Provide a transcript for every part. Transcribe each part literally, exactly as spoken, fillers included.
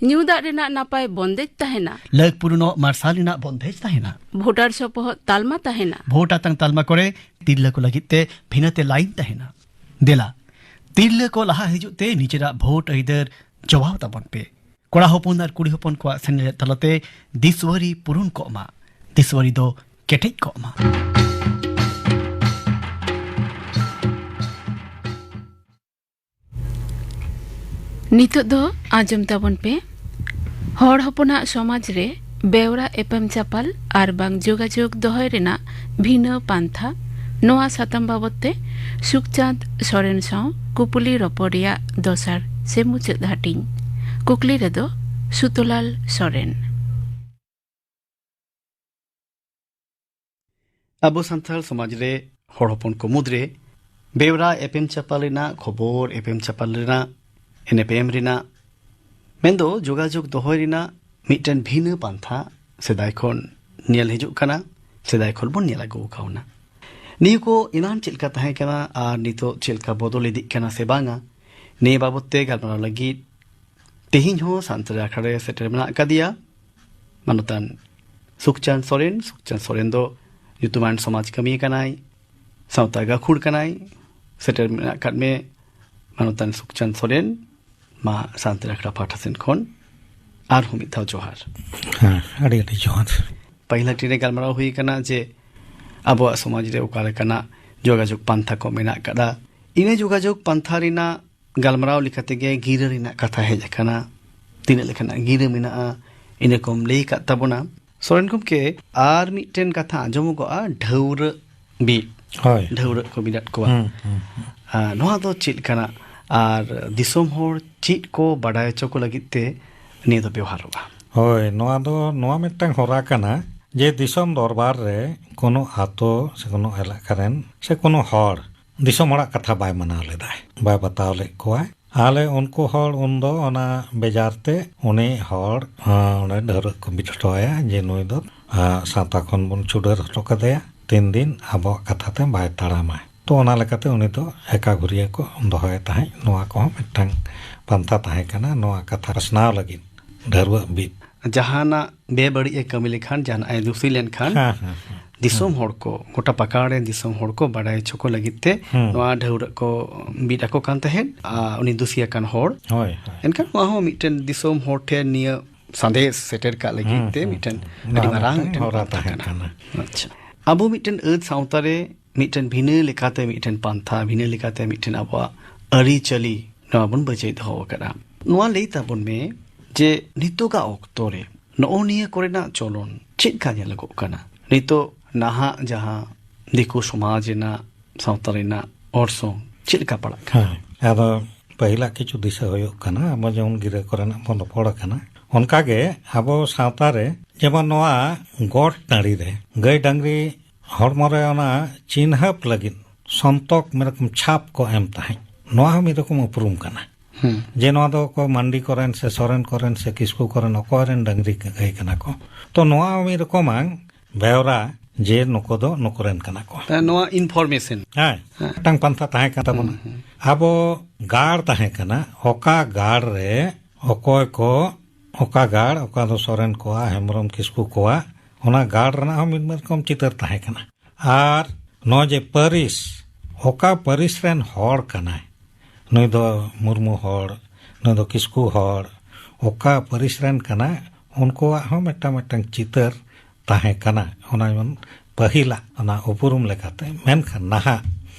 ᱧᱩ ᱫᱟᱜ ᱨᱮᱱᱟᱜ ᱱᱟᱯᱟᱭ ᱵᱚᱱᱫᱮᱡ ᱛᱟᱦᱮᱱᱟ᱾ ᱞᱟᱹᱠ ᱯᱩᱨᱩᱱᱚᱜ ᱢᱟᱨᱥᱟᱞ ᱨᱮᱱᱟᱜ ᱵᱚᱱᱫᱮᱡ ᱛᱟᱦᱮᱱᱟ᱾ ᱵᱷᱳᱴᱟᱨ ᱥᱚᱯᱚᱦᱚᱫ ᱛᱟᱞᱢᱟ ᱛᱟᱦᱮᱱᱟ᱾ ᱵᱷᱳᱴ ᱟᱛᱟᱝ ᱛᱟᱞᱢᱟ ᱠᱚᱨᱮ ᱛᱤᱨᱞᱟᱹ ᱠᱚ ᱞᱟᱹᱜᱤᱫ ᱛᱮ ᱵᱷᱤᱱᱟᱹᱛᱮ ᱞᱟᱭᱤᱱ ᱛᱟᱦᱮᱱᱟ᱾ ᱫᱮᱞᱟ, ᱛᱤᱨᱞᱟᱹ ᱠᱚ ᱞᱟᱦᱟ ᱦᱤᱡᱩᱜ ᱛᱮ ᱱᱤᱡᱮᱨᱟᱜ ᱵᱷᱳᱴ ᱟᱹᱭᱫᱟᱹᱨ ᱡᱚᱜᱟᱣ ᱛᱟᱵᱚᱱ ᱯᱮ᱾ ᱠᱚᱲᱟ ᱦᱚᱯᱚᱱ ᱟᱨ ᱠᱩᱲᱤ ᱦᱚᱯᱚᱱ ᱠᱚᱣᱟᱜ ᱥᱮᱱᱮᱞᱮᱫ ᱛᱟᱞᱟᱛᱮ ᱫᱤᱥᱣᱟᱹᱨᱤ ᱯᱩᱨᱩᱱ ᱠᱚᱜ ᱢᱟ᱾ ᱫᱤᱥᱣᱟᱹᱨᱤ ᱫᱚ ᱠᱮᱴᱮᱡ ᱠᱚᱜ ᱢᱟ᱾ ᱱᱤᱛᱚᱜ ᱫᱚ ᱟᱸᱡᱚᱢ ᱛᱟᱵᱚᱱ ᱯᱮ, ᱦᱚᱲ ᱦᱚᱯᱚᱱᱟᱜ ᱥᱚᱢᱟᱡᱽ ᱨᱮ ᱵᱮᱣᱨᱟ ᱮᱯᱮᱢ ᱪᱟᱯᱟᱞ ᱟᱨ ᱵᱟᱝ ᱡᱳᱜᱟᱡᱳᱜᱽ ᱫᱚᱦᱚᱭ ᱨᱮᱱᱟᱜ ᱵᱷᱤᱱᱟᱹ ᱯᱟᱱᱛᱷᱟ᱾ ᱱᱚᱣᱟ ᱥᱟᱛᱟᱢ ᱵᱟᱵᱚᱛ ᱛᱮ ᱥᱩᱠᱪᱟᱸᱫᱽ ᱥᱚᱨᱮᱱ ᱥᱟᱶ ᱠᱩᱯᱩᱞᱤ ᱨᱚᱯᱚᱲ ᱨᱮᱭᱟᱜ ᱫᱚᱥᱟᱨ ᱥᱮ ᱢᱩᱪᱟᱹᱫ ᱦᱟᱹᱴᱤᱧ᱾ ᱠᱩᱠᱞᱤ ᱨᱮᱫᱚ ᱥᱩᱛᱚᱞᱟᱞ ᱥᱚᱨᱮᱱ᱾ ᱟᱵᱚ ᱥᱟᱱᱛᱟᱲ ᱥᱚᱢᱟᱡᱽ ᱨᱮ ᱦᱚᱲ ᱦᱚᱯᱚᱱ ᱠᱚ ᱢᱩᱫᱽᱨᱮ ᱵᱮᱣᱨᱟ ᱮᱯᱮᱢ ᱪᱟᱯᱟᱞ ᱨᱮᱱᱟᱜ, ᱠᱷᱚᱵᱚᱨ ᱮᱯᱮᱢ ᱪᱟᱯᱟᱞ ᱨᱮᱱᱟᱜ, ᱮᱱᱮᱯᱮᱢ ᱨᱮᱱᱟᱜ, ᱢᱮᱱᱫᱚ ᱡᱳᱜᱟᱡᱳᱜᱽ ᱫᱚᱦᱚᱭ ᱨᱮᱱᱟᱜ ᱢᱤᱫᱴᱮᱱ ᱵᱷᱤᱱᱟᱹ ᱯᱟᱱᱛᱷᱟ ᱥᱮᱫᱟᱭ ᱠᱷᱚᱱ ᱧᱮᱞ ᱦᱤᱡᱩᱜ ᱠᱟᱱᱟ, ᱥᱮᱫᱟᱭ ᱠᱷᱚᱱ ᱵᱚᱱ ᱧᱮᱞ ᱟᱹᱜᱩ ᱠᱟᱣᱱᱟ᱾ ᱱᱤᱭᱟᱹ ᱠᱚ ᱮᱱᱟᱱ ᱪᱮᱫ ᱞᱮᱠᱟ ᱛᱟᱦᱮᱸ ᱠᱟᱱᱟ ᱟᱨ ᱱᱤᱛᱚᱜ ᱪᱮᱫ ᱞᱮᱠᱟ ᱵᱚᱫᱚᱞ ᱤᱫᱤᱜ ᱠᱟᱱᱟ ᱥᱮ ᱵᱟᱝᱟ, ᱱᱤᱭᱟᱹ ᱵᱟᱵᱚᱛ ᱛᱮ ᱜᱟᱞᱢᱟᱨᱟᱣ ᱞᱟᱹᱜᱤᱫ ᱛᱮᱦᱮᱧ ᱦᱚᱸ ᱥᱟᱱᱛᱟᱲᱤ ᱟᱠᱷᱲᱟ ᱨᱮ ᱥᱮᱴᱮᱨ ᱢᱮᱱᱟᱜ ᱟᱠᱟᱫᱮᱭᱟ ᱢᱟᱱᱚᱛᱟᱱ ᱥᱩᱠᱪᱟᱸᱫᱽ ᱥᱚᱨᱮᱱ᱾ ᱥᱩᱠᱪᱟᱸᱫᱽ ᱥᱚᱨᱮᱱ ᱫᱚ ᱧᱩᱛᱩᱢᱟᱱ ᱥᱚᱢᱟᱡᱽ ᱠᱟᱹᱢᱤᱭᱟᱹ ᱠᱟᱱᱟᱭ, ᱥᱟᱶᱛᱟ ᱜᱟᱹᱠᱷᱩᱲ ᱠᱟᱱᱟᱭ᱾ ᱥᱮᱴᱮᱨ ᱢᱮᱱᱟᱜ ᱟᱠᱟᱫ ᱢᱮ ᱢᱟᱱᱚᱛᱟᱱ ᱥᱩᱠᱪᱟᱸᱫᱽ ᱥᱚᱨᱮᱱ᱾ ᱢᱟ ᱥᱟᱱᱛᱟᱲᱤ ᱟᱠᱷᱲᱟ ᱯᱟᱦᱴᱟ ᱥᱮᱱ ᱠᱷᱚᱱ ᱟᱨᱦᱚᱸ ᱢᱤᱫ ᱫᱷᱟᱣ ᱡᱚᱦᱟᱨ᱾ ᱦᱮᱸ, ᱟᱹᱰᱤ ᱟᱹᱰᱤ ᱡᱚᱦᱟᱨ᱾ ᱯᱟᱹᱦᱤᱞ ᱦᱟᱹᱴᱤᱧ ᱨᱮ ᱜᱟᱞᱢᱟᱨᱟᱣ ᱦᱩᱭ ᱟᱠᱟᱱᱟ ᱡᱮ ᱟᱵᱚᱣᱟᱜ ᱥᱚᱢᱟᱡᱽ ᱨᱮ ᱚᱠᱟ ᱞᱮᱠᱟᱱᱟᱜ ᱡᱳᱜᱟᱡᱳᱜᱽ ᱯᱟᱱᱛᱷᱟ ᱠᱚ ᱢᱮᱱᱟᱜ ᱟᱠᱟᱫᱟ᱾ ᱤᱱᱟᱹ ᱡᱳᱜᱟᱡᱳᱜᱽ ᱯᱟᱱᱛᱷᱟ ᱨᱮᱱᱟᱜ ᱜᱟᱞᱢᱟᱨᱟᱣ ᱞᱮᱠᱟ ᱛᱮᱜᱮ ᱜᱤᱨᱟᱹ ᱨᱮᱱᱟᱜ ᱠᱟᱛᱷᱟ ᱦᱮᱡ ᱟᱠᱟᱱᱟ᱾ ᱛᱤᱱᱟᱹᱜ ᱞᱮᱠᱟᱱᱟᱜ ᱜᱤᱨᱟᱹ ᱢᱮᱱᱟᱜᱼᱟ, ᱤᱱᱟᱹ ᱠᱚᱢ ᱞᱟᱹᱭ ᱟᱠᱟᱫ ᱛᱟᱵᱚᱱᱟ᱾ ᱥᱚᱨᱮᱱ ᱜᱚᱢᱠᱮ, ᱟᱨ ᱢᱤᱫᱴᱮᱱ ᱠᱟᱛᱷᱟ ᱟᱸᱡᱚᱢᱚᱜᱚᱜᱼᱟ, ᱰᱷᱟᱹᱣᱨᱟᱹᱜ ᱵᱤᱫ᱾ ᱦᱳᱭ᱾ ᱰᱷᱟᱹᱣᱨᱟᱹᱜ ᱠᱚ ᱵᱤᱫᱟᱫ ᱠᱚᱣᱟ᱾ ᱦᱩᱸ, ᱦᱩᱸ, ᱦᱩᱸ᱾ ᱟᱨ ᱱᱚᱣᱟ ᱫᱚ ᱪᱮᱫ ᱞᱮᱠᱟᱱᱟᱜ? ᱟᱨ ᱫᱤᱥᱚᱢ ᱦᱚᱲ ᱪᱮᱫ ᱠᱚ ᱵᱟᱰᱟᱭ ᱦᱚᱪᱚ ᱠᱚ ᱞᱟᱹᱜᱤᱫ ᱛᱮ ᱱᱤᱭᱟᱹ ᱫᱚ ᱵᱮᱣᱦᱟᱨᱚᱜᱼᱟ? ᱦᱳᱭ, ᱱᱚᱣᱟ ᱫᱚ ᱱᱚᱣᱟ ᱢᱤᱫᱴᱟᱝ ᱦᱚᱨᱟ ᱠᱟᱱᱟ ᱡᱮ ᱫᱤᱥᱚᱢ ᱫᱚᱨᱵᱟᱨ ᱨᱮ ᱠᱳᱱᱳ ᱟᱛᱳ ᱥᱮ ᱠᱳᱱᱳ ᱮᱞᱟᱠᱟ ᱨᱮᱱ ᱥᱮ ᱠᱳᱱᱳ ᱦᱚᱲ ᱫᱤᱥᱚᱢ ᱦᱚᱲᱟᱜ ᱠᱟᱛᱷᱟ ᱵᱟᱭ ᱢᱟᱱᱟᱣ ᱞᱮᱫᱟᱭ, ᱵᱟᱭ ᱵᱟᱛᱟᱣ ᱞᱮᱫ ᱠᱚᱣᱟᱭ᱾ ᱟᱞᱮ ᱩᱱᱠᱩ ᱦᱚᱲ ᱩᱱᱫᱚ ᱚᱱᱟ ᱵᱮᱡᱟᱨ ᱛᱮ ᱩᱱᱤ ᱦᱚᱲ, ᱟᱸ, ᱚᱸᱰᱮ ᱰᱷᱟᱹᱣᱨᱟᱹᱜ ᱠᱚ ᱵᱤᱫ ᱦᱚᱴᱚ ᱟᱭᱟ ᱡᱮ ᱱᱩᱭ ᱫᱚ, ᱟᱸ, ᱥᱟᱶᱛᱟ ᱠᱷᱚᱱ ᱵᱚᱱ ᱪᱷᱩᱰᱟᱹᱨ ᱦᱚᱴᱚ ᱠᱟᱫᱮᱭᱟ, ᱛᱤᱱ ᱫᱤᱱ ᱟᱵᱚᱣᱟᱜ ᱠᱟᱛᱷᱟ ᱛᱮ ᱵᱟᱭ ᱛᱟᱲᱟᱢᱟ᱾ ᱛᱚ ᱚᱱᱟ ᱞᱮᱠᱟᱛᱮ ᱩᱱᱤ ᱫᱚ ᱮᱠᱟᱜᱷᱩᱨᱤᱭᱟᱹ ᱠᱚ ᱫᱚᱦᱚᱭ ᱛᱟᱦᱮᱸᱫ᱾ ᱱᱚᱣᱟ ᱠᱚᱦᱚᱸ ᱢᱤᱫᱴᱟᱝ ᱯᱟᱱᱛᱷᱟ ᱛᱟᱦᱮᱸ ᱠᱟᱱᱟ ᱱᱚᱣᱟ ᱠᱟᱛᱷᱟ ᱯᱟᱥᱱᱟᱣ ᱞᱟᱹᱜᱤᱫ ᱰᱷᱟᱹᱨᱣᱟᱹᱜ ᱵᱤᱫ᱾ ᱡᱟᱦᱟᱱᱟᱜ ᱵᱮᱵᱟᱹᱲᱤᱡ ᱮ ᱠᱟᱹᱢᱤ ᱞᱮᱠᱷᱟᱱ, ᱡᱟᱦᱟᱱᱟᱜ ᱮ ᱫᱩᱥᱤ ᱞᱮᱱᱠᱷᱟᱱ, ᱦᱮᱸ, ᱦᱮᱸ, ᱦᱮᱸ᱾ ᱫᱤᱥᱚᱢ ᱦᱚᱲ ᱠᱚ, ᱜᱚᱴᱟ ᱯᱟᱠᱟᱲ ᱨᱮᱱ ᱫᱤᱥᱚᱢ ᱦᱚᱲ ᱠᱚ ᱵᱟᱰᱟᱭ ᱦᱚᱪᱚ ᱠᱚ ᱞᱟᱹᱜᱤᱫ ᱛᱮ ᱦᱩᱸ᱾ ᱱᱚᱣᱟ ᱰᱷᱟᱹᱣᱨᱟᱹᱜ ᱠᱚ ᱵᱤᱫ ᱟᱠᱚ ᱠᱟᱱ ᱛᱟᱦᱮᱸᱫ, ᱟᱨ ᱩᱱᱤ ᱫᱩᱥᱤ ᱟᱠᱟᱱ ᱦᱚᱲ᱾ ᱦᱳᱭ, ᱦᱳᱭ᱾ ᱮᱱᱠᱷᱟᱱ ᱱᱚᱣᱟ ᱦᱚᱸ ᱢᱤᱫᱴᱮᱱ ᱫᱤᱥᱚᱢ ᱦᱚᱲ ᱴᱷᱮᱱ ᱱᱤᱭᱟᱹ ᱥᱟᱸᱫᱮᱥ ᱥᱮᱴᱮᱨ ᱠᱟᱜ ᱞᱟᱹᱜᱤᱫ ᱦᱩᱸ, ᱛᱮ ᱦᱩᱸ, ᱢᱤᱫᱴᱮᱱ ᱦᱩᱸ᱾ ᱟᱹᱰᱤ ᱱᱚᱣᱟ ᱢᱟᱨᱟᱝ ᱢᱤᱫᱴᱮᱱ ᱢᱤᱫᱴᱮᱱ ᱦᱚᱨᱟ ᱯᱟᱱᱛᱷᱟ ᱛᱟᱦᱮᱸ ᱠᱟᱱᱟ᱾ ᱠᱟᱱᱟ᱾ ᱟᱪᱪᱷᱟ᱾ ᱟᱵᱚ ᱢᱤᱫᱴᱮᱱ ᱟᱹᱫ ᱥᱟᱶᱛᱟ ᱨᱮ ᱢᱤᱫᱴᱮᱱ ᱵᱷᱤᱱᱟᱹ ᱞᱮᱠᱟᱛᱮ ᱢᱤᱫᱴᱮᱱ ᱯᱟᱱᱛᱷᱟ, ᱵᱷᱤᱱᱟᱹ ᱞᱮᱠᱟᱛᱮ ᱢᱤᱫᱴᱮᱱ ᱟᱵᱚᱣᱟᱜ ᱟᱹᱨᱤᱪᱟᱹᱞᱤ ᱱᱚᱣᱟ ᱵᱚᱱ ᱵᱟᱹᱡᱟᱹᱭ ᱫᱚᱦᱚ ᱟᱠᱟᱫᱟ᱾ ᱱᱚᱣᱟ ᱞᱟᱹᱭ ᱛᱟᱵᱚᱱ ᱢᱮ ᱡᱮ ᱱᱤᱛᱚᱜᱟᱜ ᱚᱠᱛᱚ ᱨᱮ ᱱᱚᱜᱼᱚ ᱱᱤᱭᱟᱹ ᱠᱚᱨᱮᱱᱟᱜ ᱪᱚᱞᱚᱱ ᱪᱮᱫ ᱞᱮᱠᱟ ᱧᱮᱞᱚᱜᱚᱜ ᱠᱟᱱᱟ? ᱱᱤᱛᱚᱜ ᱱᱟᱦᱟᱜ ᱡᱟᱦᱟᱸ ᱫᱤᱠᱩ ᱥᱚᱢᱟᱡᱽ ᱨᱮᱱᱟᱜ, ᱥᱟᱶᱛᱟ ᱨᱮᱱᱟᱜ ᱚᱨᱥᱚᱝ ᱪᱮᱫ ᱞᱮᱠᱟ ᱯᱟᱲᱟᱜ ᱠᱟᱱᱟ? ᱦᱮᱸ, ᱟᱫᱚ ᱯᱟᱹᱦᱤᱞᱟᱜ ᱠᱤᱪᱷᱩ ᱫᱤᱥᱟᱹ ᱦᱩᱭᱩᱜ ᱠᱟᱱᱟ, ᱟᱵᱚ ᱡᱮᱢᱚᱱ ᱜᱤᱨᱟᱹ ᱠᱚᱨᱮᱱᱟᱜ ᱵᱚᱱ ᱨᱚᱯᱚᱲ ᱟᱠᱟᱱᱟ, ᱚᱱᱠᱟᱜᱮ ᱟᱵᱚ ᱥᱟᱶᱛᱟ ᱨᱮ ᱡᱮᱢᱚᱱ ᱱᱚᱣᱟ ᱜᱚᱴ ᱴᱟᱺᱰᱤ ᱨᱮ ᱜᱟᱹᱭ ᱰᱟᱝᱨᱤ ᱦᱚᱲᱢᱚ ᱨᱮ ᱚᱱᱟ ᱪᱤᱱᱦᱟᱹᱯ ᱞᱟᱹᱜᱤᱫ ᱥᱚᱱᱛᱚᱠ ᱢᱤᱫ ᱨᱚᱠᱚᱢ ᱪᱷᱟᱯ ᱠᱚ ᱮᱢ ᱛᱟᱦᱮᱸᱫ, ᱱᱚᱣᱟ ᱦᱚᱸ ᱢᱤᱫ ᱨᱚᱠᱚᱢ ᱩᱯᱨᱩᱢ ᱠᱟᱱᱟ᱾ ᱦᱩᱸ᱾ ᱡᱮ ᱱᱚᱣᱟ ᱫᱚ ᱚᱠᱚᱭ ᱢᱟᱱᱰᱤ ᱠᱚᱨᱮᱱ ᱥᱮ ᱥᱚᱨᱮᱱ ᱠᱚᱨᱮᱱ ᱥᱮ ᱠᱤᱥᱠᱩ ᱠᱚᱨᱮᱱ ᱚᱠᱚᱭ ᱨᱮᱱ ᱰᱟᱹᱝᱨᱤ ᱜᱟᱹᱭ ᱠᱟᱱᱟ ᱠᱚ, ᱛᱚ ᱱᱚᱣᱟ ᱦᱚᱸ ᱢᱤᱫ ᱨᱚᱠᱚᱢᱟᱝ ᱵᱮᱣᱨᱟ ᱡᱮ ᱱᱩᱠᱩ ᱫᱚ ᱱᱩᱠᱩ ᱨᱮᱱ ᱠᱟᱱᱟ ᱠᱚ᱾ ᱛᱟ ᱱᱚᱣᱟ information᱾ ᱦᱮᱸ, ᱦᱮᱸ᱾ ᱢᱤᱫᱴᱟᱝ ᱯᱟᱱᱛᱷᱟ ᱛᱟᱦᱮᱸ ᱠᱟᱱ ᱛᱟᱵᱚᱱᱟ᱾ ᱦᱩᱸ, ᱦᱩᱸ᱾ ᱟᱵᱚ ᱜᱟᱲ ᱛᱟᱦᱮᱸ ᱠᱟᱱᱟ, ᱚᱠᱟ ᱜᱟᱲ ᱨᱮ ᱚᱠᱚᱭ ᱠᱚ, ᱚᱠᱟ ᱜᱟᱲ, ᱚᱠᱟ ᱫᱚ ᱥᱚᱨᱮᱱ ᱠᱚᱣᱟᱜ, ᱦᱮᱢᱵᱨᱚᱢ ᱠᱤᱥᱠᱩ ᱠᱚᱣᱟᱜ, ᱚᱱᱟ ᱜᱟᱲ ᱨᱮᱱᱟᱜ ᱦᱚᱸ ᱢᱤᱫ ᱨᱚᱠᱚᱢ ᱪᱤᱛᱟᱹᱨ ᱛᱟᱦᱮᱸ ᱠᱟᱱᱟ᱾ ᱟᱨ ᱱᱚᱜᱼᱚᱭ ᱡᱮ ᱯᱟᱹᱨᱤᱥ, ᱚᱠᱟ ᱯᱟᱹᱨᱤᱥ ᱨᱮᱱ ᱦᱚᱲ ᱠᱟᱱᱟᱭ, ᱱᱩᱭ ᱫᱚ ᱢᱩᱨᱢᱩ ᱦᱚᱲ, ᱱᱩᱭ ᱫᱚ ᱠᱤᱥᱠᱩ ᱦᱚᱲ, ᱚᱠᱟ ᱯᱟᱹᱨᱤᱥ ᱨᱮᱱ ᱠᱟᱱᱟᱭ, ᱩᱱᱠᱩᱣᱟᱜ ᱦᱚᱸ ᱢᱤᱫᱴᱟᱝ ᱢᱤᱫᱴᱟᱝ ᱪᱤᱛᱟᱹᱨ ᱛᱟᱦᱮᱸ ᱠᱟᱱᱟ᱾ ᱚᱱᱟ ᱡᱮᱢᱚᱱ ᱯᱟᱹᱦᱤᱞᱟᱜ ᱚᱱᱟ ᱩᱯᱨᱩᱢ ᱞᱮᱠᱟᱛᱮ᱾ ᱢᱮᱱᱠᱷᱟᱱ ᱱᱟᱦᱟᱜ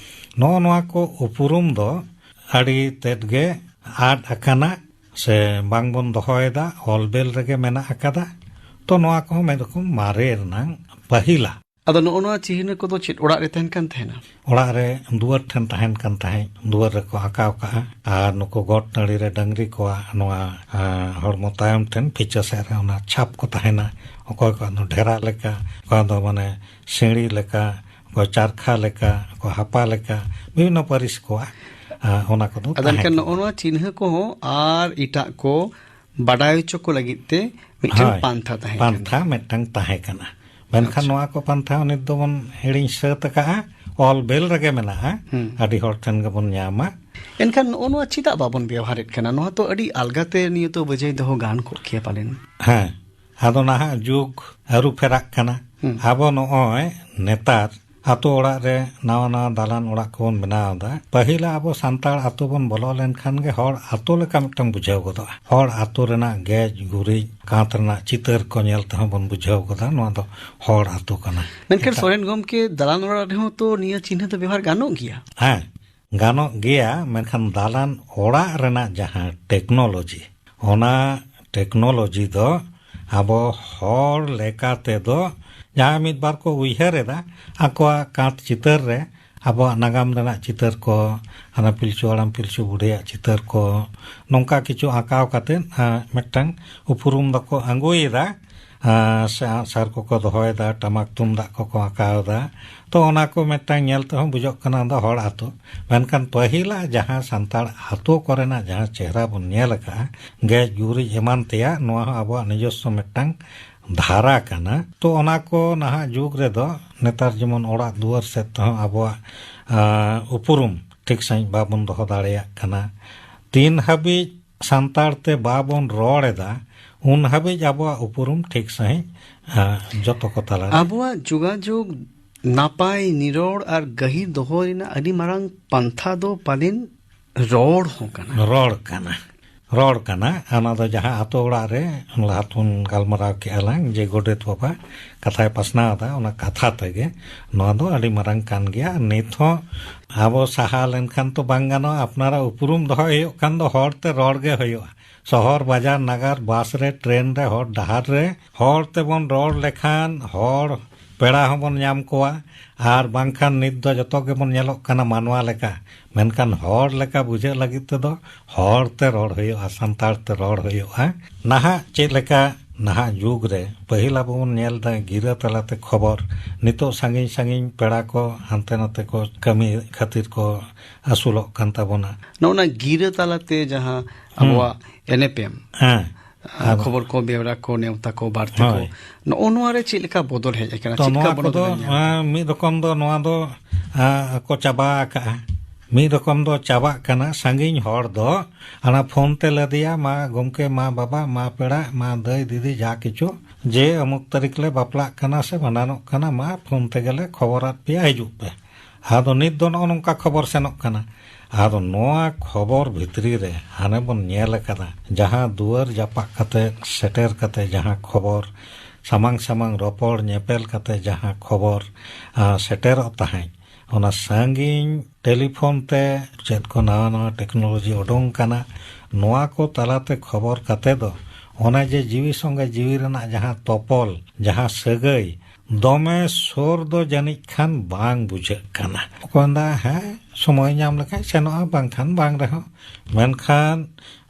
ᱱᱚᱜᱼᱚ ᱱᱚᱣᱟ ᱠᱚ ᱩᱯᱨᱩᱢ ᱫᱚ ᱟᱹᱰᱤ ᱛᱮᱫ ᱜᱮ ᱟᱫ ᱟᱠᱟᱱᱟ ᱥᱮ ᱵᱟᱝᱵᱚᱱ ᱫᱚᱦᱚᱭᱮᱫᱟ, ᱚᱞ ᱵᱮᱞ ᱨᱮᱜᱮ ᱢᱮᱱᱟᱜ ᱟᱠᱟᱫᱟ᱾ ᱛᱚ ᱱᱚᱣᱟ ᱠᱚᱦᱚᱸ ᱢᱤᱫ ᱨᱚᱠᱚᱢ ᱢᱟᱨᱮ ᱨᱮᱱᱟᱝ ᱯᱟᱹᱦᱤᱞᱟ᱾ ᱟᱫᱚ ᱱᱚᱜᱼᱚ ᱱᱚᱣᱟ ᱪᱤᱦᱱᱟᱹ ᱠᱚᱫᱚ ᱪᱮᱫ ᱚᱲᱟᱜ ᱨᱮ ᱛᱟᱦᱮᱱ ᱠᱟᱱ ᱛᱟᱦᱮᱱᱟ? ᱚᱲᱟᱜ ᱨᱮ ᱫᱩᱣᱟᱹᱨ ᱴᱷᱮᱱ ᱛᱟᱦᱮᱱ ᱠᱟᱱ ᱛᱟᱦᱮᱸᱫ, ᱫᱩᱣᱟᱹᱨ ᱨᱮᱠᱚ ᱟᱸᱠᱟᱣ ᱠᱟᱜᱼᱟ᱾ ᱟᱨ ᱱᱩᱠᱩ ᱜᱚᱴ ᱴᱟᱺᱰᱤ ᱨᱮ ᱰᱟᱹᱝᱨᱤ ᱠᱚᱣᱟᱜ ᱱᱚᱣᱟ, ᱟ, ᱦᱚᱲᱢᱚ ᱛᱟᱭᱚᱢ ᱴᱷᱮᱱ ᱯᱷᱤᱪᱟᱹ ᱥᱮᱫ ᱨᱮ ᱚᱱᱟ ᱪᱷᱟᱯ ᱠᱚ ᱛᱟᱦᱮᱱᱟ᱾ ᱚᱠᱚᱭ ᱠᱚᱣᱟᱜ ᱫᱚ ᱰᱷᱮᱨᱟ ᱞᱮᱠᱟ, ᱚᱠᱚᱭ ᱫᱚ ᱢᱟᱱᱮ ᱥᱤᱬᱤ ᱞᱮᱠᱟ, ᱚᱠᱚᱭ ᱪᱟᱨᱠᱷᱟ ᱞᱮᱠᱟ, ᱚᱠᱚᱭ ᱦᱟᱯᱟ ᱞᱮᱠᱟ, ᱵᱤᱵᱷᱤᱱᱱᱚ ᱯᱟᱹᱨᱤᱥ ᱠᱚᱣᱟᱜ, ᱟ, ᱚᱱᱟ ᱠᱚᱫᱚ ᱟᱫᱚ ᱛᱟᱦᱮᱸ ᱮᱱᱠᱷᱟᱱ ᱠᱟᱱᱟ᱾ ᱱᱚᱜᱼᱚ ᱱᱚᱣᱟ ᱪᱤᱱᱦᱟᱹ ᱠᱚᱦᱚᱸ ᱟᱨ ᱮᱴᱟᱜ ᱠᱚ ᱵᱟᱰᱟᱭ ᱦᱚᱪᱚ ᱠᱚ ᱞᱟᱹᱜᱤᱫ ᱛᱮ ᱢᱤᱫᱴᱮᱱ ᱦᱳᱭ, ᱯᱟᱱᱛᱷᱟ ᱛᱟᱦᱮᱸ ᱠᱟᱱᱟ᱾ ᱯᱟᱱᱛᱷᱟ ᱢᱤᱫᱴᱟᱝ ᱛᱟᱦᱮᱸ ᱠᱟᱱᱟ᱾ ᱢᱮᱱᱠᱷᱟᱱ ᱟᱪᱪᱷᱟ᱾ ᱱᱚᱣᱟ ᱠᱚ ᱯᱟᱱᱛᱷᱟ ᱱᱤᱛ ᱫᱚᱵᱚᱱ ᱦᱤᱲᱤᱧ ᱥᱟᱹᱛ ᱟᱠᱟᱜᱼᱟ, ᱚᱞ ᱵᱮᱞ ᱨᱮᱜᱮ ᱢᱮᱱᱟᱜᱼᱟ᱾ ᱦᱩᱸ᱾ ᱟᱹᱰᱤ ᱦᱚᱲ ᱴᱷᱮᱱ ᱜᱮᱵᱚᱱ ᱧᱟᱢᱟ᱾ ᱮᱱᱠᱷᱟᱱ ᱱᱚᱜᱼᱚ ᱱᱚᱣᱟ ᱪᱮᱫᱟᱜ ᱵᱟᱵᱚᱱ ᱵᱮᱣᱦᱟᱨᱮᱫ ᱠᱟᱱᱟ? ᱱᱚᱣᱟ ᱛᱚ ᱟᱹᱰᱤ ᱟᱞᱜᱟᱛᱮ ᱱᱤᱭᱟᱹ ᱛᱚ ᱵᱟᱹᱡᱟᱹᱭ ᱫᱚᱦᱚ ᱜᱟᱱ ᱠᱚᱜ ᱠᱮᱭᱟ ᱯᱟᱞᱮᱱ᱾ ᱦᱮᱸ, ᱟᱫᱚ ᱱᱟᱦᱟᱜ ᱡᱩᱜᱽ ᱟᱹᱨᱩ ᱯᱷᱮᱨᱟᱜ ᱠᱟᱱᱟ᱾ ᱦᱩᱸ᱾ ᱟᱵᱚ ᱱᱚᱜᱼᱚᱭ ᱱᱮᱛᱟᱨ ᱟᱛᱳ ᱚᱲᱟᱜ ᱨᱮ ᱱᱟᱣᱟ ᱱᱟᱣᱟ ᱫᱟᱞᱟᱱ ᱚᱲᱟᱜ ᱠᱚᱵᱚᱱ ᱵᱮᱱᱟᱣ ᱮᱫᱟ᱾ ᱯᱟᱹᱦᱤᱞ ᱟᱵᱚ ᱥᱟᱱᱛᱟᱲ ᱟᱛᱳ ᱵᱚᱱ ᱵᱚᱞᱚ ᱞᱮᱱᱠᱷᱟᱱ ᱜᱮ ᱦᱚᱲ ᱟᱛᱳ ᱞᱮᱠᱟ ᱢᱤᱫᱴᱟᱝ ᱵᱩᱡᱷᱟᱹᱣ ᱜᱚᱫᱚᱜᱼᱟ᱾ ᱦᱚᱲ ᱟᱛᱳ ᱨᱮᱱᱟᱜ ᱜᱮᱡ ᱜᱩᱨᱤᱡ, ᱠᱟᱸᱛ ᱨᱮᱱᱟᱜ ᱪᱤᱛᱟᱹᱨ ᱠᱚ ᱧᱮᱞ ᱛᱮᱦᱚᱸ ᱵᱚᱱ ᱵᱩᱡᱷᱟᱹᱣ ᱜᱚᱫᱟ ᱱᱚᱣᱟ ᱫᱚ ᱦᱚᱲ ᱟᱛᱳ ᱠᱟᱱᱟ᱾ ᱢᱮᱱᱠᱷᱟᱱ ᱮᱴᱟᱜ ᱥᱚᱨᱮᱱ ᱜᱚᱢᱠᱮ, ᱫᱟᱞᱟᱱ ᱚᱲᱟᱜ ᱨᱮᱦᱚᱸ ᱛᱚ ᱱᱤᱭᱟᱹ ᱪᱤᱱᱦᱟᱹ ᱫᱚ ᱵᱮᱣᱦᱟᱨ ᱜᱟᱱᱚᱜ ᱜᱮᱭᱟ᱾ ᱦᱮᱸ, ᱜᱟᱱᱚᱜ ᱜᱮᱭᱟ, ᱢᱮᱱᱠᱷᱟᱱ ᱫᱟᱞᱟᱱ ᱚᱲᱟᱜ ᱨᱮᱱᱟᱜ ᱡᱟᱦᱟᱸ ᱴᱮᱠᱱᱳᱞᱚᱡᱤ, ᱚᱱᱟ ᱴᱮᱠᱱᱳᱞᱚᱡᱤ ᱫᱚ ᱟᱵᱚ ᱦᱚᱲ ᱞᱮᱠᱟ ᱛᱮᱫᱚ ᱡᱟᱦᱟᱸ ᱢᱤᱫ ᱵᱟᱨ ᱠᱚ ᱩᱭᱦᱟᱹᱨ ᱮᱫᱟ, ᱟᱠᱚᱣᱟᱜ ᱠᱟᱸᱛ ᱪᱤᱛᱟᱹᱨ ᱨᱮ ᱟᱵᱚᱣᱟᱜ ᱱᱟᱜᱟᱢ ᱨᱮᱱᱟᱜ ᱪᱤᱛᱟᱹᱨ ᱠᱚ, ᱦᱟᱱᱟ ᱯᱤᱞᱪᱩ ᱦᱟᱲᱟᱢ ᱯᱤᱞᱪᱩ ᱵᱩᱰᱷᱤᱭᱟᱜ ᱪᱤᱛᱟᱹᱨ ᱠᱚ, ᱱᱚᱝᱠᱟ ᱠᱤᱪᱷᱩ ᱟᱸᱠᱟᱣ ᱠᱟᱛᱮᱫ, ᱟᱸ, ᱢᱤᱫᱴᱟᱝ ᱩᱯᱨᱩᱢ ᱫᱚᱠᱚ ᱟᱸᱜᱚᱭᱮᱫᱟ᱾ ᱟᱸ, ᱥᱮ ᱟᱸᱜᱼᱥᱟᱨ ᱠᱚᱠᱚ ᱫᱚᱦᱚᱭᱮᱫᱟ, ᱴᱟᱢᱟᱠ ᱛᱩᱢᱫᱟᱜ ᱠᱚᱠᱚ ᱟᱸᱠᱟᱣ ᱮᱫᱟ᱾ ᱛᱚ, ᱚᱱᱟ ᱠᱚ ᱢᱤᱫᱴᱟᱝ ᱧᱮᱞ ᱛᱮᱦᱚᱸ ᱵᱩᱡᱷᱟᱹᱜ ᱠᱟᱱᱟ ᱚᱱᱟ ᱫᱚ ᱦᱚᱲ ᱟᱛᱳ᱾ ᱢᱮᱱᱠᱷᱟᱱ ᱯᱟᱹᱦᱤᱞᱟᱜ ᱡᱟᱦᱟᱸ ᱥᱟᱱᱛᱟᱲ ᱟᱛᱳ ᱠᱚᱨᱮᱱᱟᱜ ᱡᱟᱦᱟᱸ ᱪᱮᱦᱨᱟ ᱵᱚᱱ ᱧᱮᱞ ᱟᱠᱟᱫᱼᱟ, ᱜᱮᱡ ᱜᱩᱨᱤᱡ ᱮᱢᱟᱱ ᱛᱮᱭᱟᱜ, ᱱᱚᱣᱟ ᱦᱚᱸ ᱟᱵᱚᱣᱟᱜ ᱱᱤᱡᱚᱥᱥᱚ ᱢᱤᱫᱴᱟᱝ ᱫᱷᱟᱨᱟ ᱠᱟᱱᱟ᱾ ᱛᱚ, ᱚᱱᱟ ᱠᱚ ᱱᱟᱦᱟᱜ ᱡᱩᱜᱽ ᱨᱮᱫᱚ ᱱᱮᱛᱟᱨ ᱡᱮᱢᱚᱱ ᱚᱲᱟᱜ ᱫᱩᱣᱟᱹᱨ ᱥᱮᱫ ᱛᱮᱦᱚᱸ ᱟᱵᱚᱣᱟᱜ, ᱟᱸ, ᱩᱯᱨᱩᱢ ᱴᱷᱤᱠ ᱥᱟᱺᱦᱤᱡ ᱵᱟᱵᱚᱱ ᱫᱚᱦᱚ ᱫᱟᱲᱮᱭᱟᱜ ᱠᱟᱱᱟ᱾ ᱛᱤᱱ ᱦᱟᱹᱵᱤᱡ ᱥᱟᱱᱛᱟᱲ ᱛᱮ ᱵᱟᱵᱚᱱ ᱨᱚᱲ ᱮᱫᱟ, ᱩᱱ ᱦᱟᱹᱵᱤᱡ ᱟᱵᱚᱣᱟᱜ ᱩᱯᱨᱩᱢ ᱴᱷᱤᱠ ᱥᱟᱺᱦᱤᱡ, ᱟᱸ, ᱡᱚᱛᱚ ᱠᱚ ᱛᱟᱞᱟᱨᱮ ᱟᱵᱚᱣᱟᱜ ᱡᱳᱜᱟᱡᱳᱜᱽ ᱱᱟᱯᱟᱭ, ᱱᱤᱨᱚᱲ ᱟᱨ ᱜᱟᱹᱦᱤᱨ ᱫᱚᱦᱚ ᱨᱮᱱᱟᱜ ᱟᱹᱰᱤ ᱢᱟᱨᱟᱝ ᱯᱟᱱᱛᱷᱟ ᱫᱚ ᱯᱟᱞᱮᱱ ᱨᱚᱲ ᱦᱚᱸ ᱠᱟᱱᱟ᱾ ᱨᱚᱲ ᱠᱟᱱᱟ, ᱨᱚᱲ ᱠᱟᱱᱟ᱾ ᱚᱱᱟ ᱫᱚ ᱡᱟᱦᱟᱸ ᱟᱛᱳ ᱚᱲᱟᱜ ᱨᱮ ᱞᱟᱦᱟ ᱛᱮᱵᱚᱱ ᱜᱟᱞᱢᱟᱨᱟᱣ ᱠᱮᱜᱼᱟ ᱞᱟᱝ, ᱡᱮ ᱜᱚᱰᱮᱛ ᱵᱟᱵᱟ ᱠᱟᱛᱷᱟᱭ ᱯᱟᱥᱱᱟᱣ ᱮᱫᱟ, ᱚᱱᱟ ᱠᱟᱛᱷᱟ ᱛᱮᱜᱮ ᱱᱚᱣᱟ ᱫᱚ ᱟᱹᱰᱤ ᱢᱟᱨᱟᱝ ᱠᱟᱱ ᱜᱮᱭᱟ᱾ ᱟᱨ ᱱᱤᱛ ᱦᱚᱸ ᱟᱵᱚ ᱥᱟᱦᱟ ᱞᱮᱱᱠᱷᱟᱱ ᱛᱚ ᱵᱟᱝ ᱜᱟᱱᱚᱜᱼᱟ, ᱟᱯᱱᱟᱨᱟᱜ ᱩᱯᱨᱩᱢ ᱫᱚᱦᱚᱭ ᱦᱩᱭᱩᱜ ᱠᱷᱟᱱ ᱫᱚ ᱦᱚᱲ ᱛᱮ ᱨᱚᱲ ᱜᱮ ᱦᱩᱭᱩᱜᱼᱟ᱾ ᱥᱚᱦᱚᱨ, ᱵᱟᱡᱟᱨ, ᱱᱟᱜᱟᱨ, ᱵᱟᱥ ᱨᱮ, ᱴᱨᱮᱱ ᱨᱮ, ᱦᱚᱨ ᱰᱟᱦᱟᱨ ᱨᱮ ᱦᱚᱲ ᱛᱮᱵᱚᱱ ᱨᱚᱲ ᱞᱮᱠᱷᱟᱱ ᱦᱚᱲ ᱯᱮᱲᱟ ᱦᱚᱸᱵᱚᱱ ᱧᱟᱢ ᱠᱚᱣᱟ, ᱟᱨ ᱵᱟᱝᱠᱷᱟᱱ ᱱᱤᱛ ᱫᱚ ᱡᱚᱛᱚ ᱜᱮᱵᱚᱱ ᱧᱮᱞᱚᱜ ᱠᱟᱱᱟ ᱢᱟᱱᱣᱟ ᱞᱮᱠᱟ, ᱢᱮᱱᱠᱷᱟᱱ ᱦᱚᱲ ᱞᱮᱠᱟ ᱵᱩᱡᱷᱟᱹᱜ ᱞᱟᱹᱜᱤᱫ ᱛᱮᱫᱚ ᱦᱚᱲ ᱛᱮ ᱨᱚᱲ ᱦᱩᱭᱩᱜᱼᱟ, ᱥᱟᱱᱛᱟᱲ ᱛᱮ ᱨᱚᱲ ᱦᱩᱭᱩᱜᱼᱟ᱾ ᱱᱟᱦᱟᱜ ᱪᱮᱫ ᱞᱮᱠᱟ, ᱱᱟᱦᱟᱜ ᱡᱩᱜᱽ ᱨᱮ ᱯᱟᱹᱦᱤᱞ ᱟᱵᱚ ᱵᱚᱱ ᱧᱮᱞ ᱮᱫᱟ ᱜᱤᱨᱟᱹ ᱛᱟᱞᱟᱛᱮ ᱠᱷᱚᱵᱚᱨ, ᱱᱤᱛᱚᱜ ᱥᱟᱺᱜᱤᱧ ᱥᱟᱺᱜᱤᱧ ᱯᱮᱲᱟ ᱠᱚ ᱦᱟᱱᱛᱮ ᱱᱟᱛᱮ ᱠᱚ ᱠᱟᱹᱢᱤ ᱠᱷᱟᱹᱛᱤᱨ ᱠᱚ ᱟᱹᱥᱩᱞᱚᱜ ᱠᱟᱱ ᱛᱟᱵᱚᱱᱟ᱾ ᱱᱚᱜᱼᱚ ᱱᱟ ᱜᱤᱨᱟᱹ ᱛᱟᱞᱟᱛᱮ ᱡᱟᱦᱟᱸ ᱦᱩᱸ᱾ ᱟᱵᱚᱣᱟᱜ ᱮᱱᱮᱯᱮᱢ, ᱦᱮᱸ᱾ ᱟᱨ ᱟᱫᱚ ᱠᱷᱚᱵᱚᱨ ᱠᱚ, ᱵᱮᱣᱨᱟ ᱠᱚ, ᱱᱮᱣᱛᱟ ᱠᱚ, ᱵᱟᱨᱛᱮ ᱠᱚ, ᱦᱳᱭ᱾ ᱱᱚᱜᱼᱚ ᱱᱚᱣᱟ ᱨᱮ ᱪᱮᱫ ᱞᱮᱠᱟ ᱵᱚᱫᱚᱞ ᱦᱮᱡ ᱟᱠᱟᱱᱟ? ᱛᱚ, ᱪᱮᱫ ᱞᱮᱠᱟ ᱱᱚᱣᱟ ᱵᱚᱱᱚᱫᱚᱞ ᱠᱚᱫᱚ, ᱧᱟᱢ ᱟᱠᱟᱱᱟ? ᱟᱸ, ᱢᱤᱫ ᱨᱚᱠᱚᱢ ᱫᱚ ᱱᱚᱣᱟ ᱫᱚ, ᱟᱸ, ᱠᱚ ᱪᱟᱵᱟ ᱟᱠᱟᱜᱼᱟ᱾ ᱢᱤᱫ ᱨᱚᱠᱚᱢ ᱫᱚ ᱪᱟᱵᱟᱜ ᱠᱟᱱᱟ᱾ ᱥᱟᱺᱜᱤᱧ ᱦᱚᱲ ᱫᱚ ᱚᱱᱟ ᱯᱷᱳᱱ ᱛᱮ ᱞᱟᱹᱫᱤᱭᱟ, ᱢᱟ ᱜᱚᱢᱠᱮ, ᱢᱟ ᱵᱟᱵᱟ, ᱢᱟ ᱯᱮᱲᱟ, ᱢᱟ ᱫᱟᱹᱭ ᱫᱤᱫᱤ, ᱡᱟ ᱠᱤᱪᱷᱩ, ᱡᱮ ᱚᱢᱩᱠ ᱛᱟᱹᱨᱤᱠᱷ ᱞᱮ ᱵᱟᱯᱞᱟᱜ ᱠᱟᱱᱟ ᱥᱮ ᱵᱷᱟᱸᱰᱟᱱᱚᱜ ᱠᱟᱱᱟ, ᱢᱟ ᱯᱷᱳᱱ ᱛᱮᱜᱮ ᱞᱮ ᱠᱷᱚᱵᱚᱨᱟᱫ ᱯᱮᱭᱟ, ᱦᱤᱡᱩᱜ ᱯᱮ᱾ ᱟᱫᱚ ᱱᱤᱛ ᱫᱚ ᱱᱚᱜᱼᱚ ᱱᱚᱝᱠᱟ ᱠᱷᱚᱵᱚᱨ ᱥᱮᱱᱚᱜ ᱠᱟᱱᱟ᱾ ᱟᱫᱚ ᱱᱚᱣᱟ ᱠᱷᱚᱵᱚᱨ ᱵᱷᱤᱛᱨᱤ ᱨᱮ ᱦᱟᱱᱮ ᱵᱚᱱ ᱧᱮᱞ ᱟᱠᱟᱫᱟ, ᱡᱟᱦᱟᱸ ᱫᱩᱣᱟᱹᱨ ᱡᱟᱯᱟᱜ ᱠᱟᱛᱮ ᱥᱮᱴᱮᱨ ᱠᱟᱛᱮ ᱡᱟᱦᱟᱸ ᱠᱷᱚᱵᱚᱨ, ᱥᱟᱢᱟᱝ ᱥᱟᱢᱟᱝ ᱨᱚᱯᱚᱲ ᱧᱮᱯᱮᱞ ᱠᱟᱛᱮ ᱡᱟᱦᱟᱸ ᱠᱷᱚᱵᱚᱨ, ᱟ, ᱥᱮᱴᱮᱨᱚᱜ ᱛᱟᱦᱮᱸᱫ, ᱚᱱᱟ ᱥᱟᱺᱜᱤᱧ ᱴᱮᱞᱤᱯᱷᱳᱱ ᱛᱮ ᱪᱮᱫ ᱠᱚ ᱱᱟᱣᱟ ᱱᱟᱣᱟ ᱴᱮᱠᱱᱳᱞᱚᱡᱤ ᱩᱰᱩᱝ ᱠᱟᱱᱟ, ᱱᱚᱣᱟ ᱠᱚ ᱛᱟᱞᱟᱛᱮ ᱠᱷᱚᱵᱚᱨ ᱠᱟᱛᱮ ᱫᱚ ᱚᱱᱟ ᱡᱮ ᱡᱤᱣᱤ ᱥᱚᱸᱜᱮ ᱡᱤᱣᱤ ᱨᱮᱱᱟᱜ ᱡᱟᱦᱟᱸ ᱛᱚᱯᱚᱞ, ᱡᱟᱦᱟᱸ ᱥᱟᱹᱜᱟᱹᱭ, ᱫᱚᱢᱮ ᱥᱩᱨ ᱫᱚ ᱡᱟᱹᱱᱤᱡ ᱠᱷᱟᱱ ᱵᱟᱝ ᱵᱩᱡᱷᱟᱹᱜ ᱠᱟᱱᱟ᱾ ᱚᱠᱚᱭ ᱢᱮᱱᱫᱟ, ᱦᱮᱸ, ᱥᱚᱢᱚᱭ ᱧᱟᱢ ᱞᱮᱠᱷᱟᱱ ᱥᱮᱱᱚᱜᱼᱟ, ᱵᱟᱝᱠᱷᱟᱱ ᱵᱟᱝ ᱨᱮᱦᱚᱸ᱾ ᱢᱮᱱᱠᱷᱟᱱ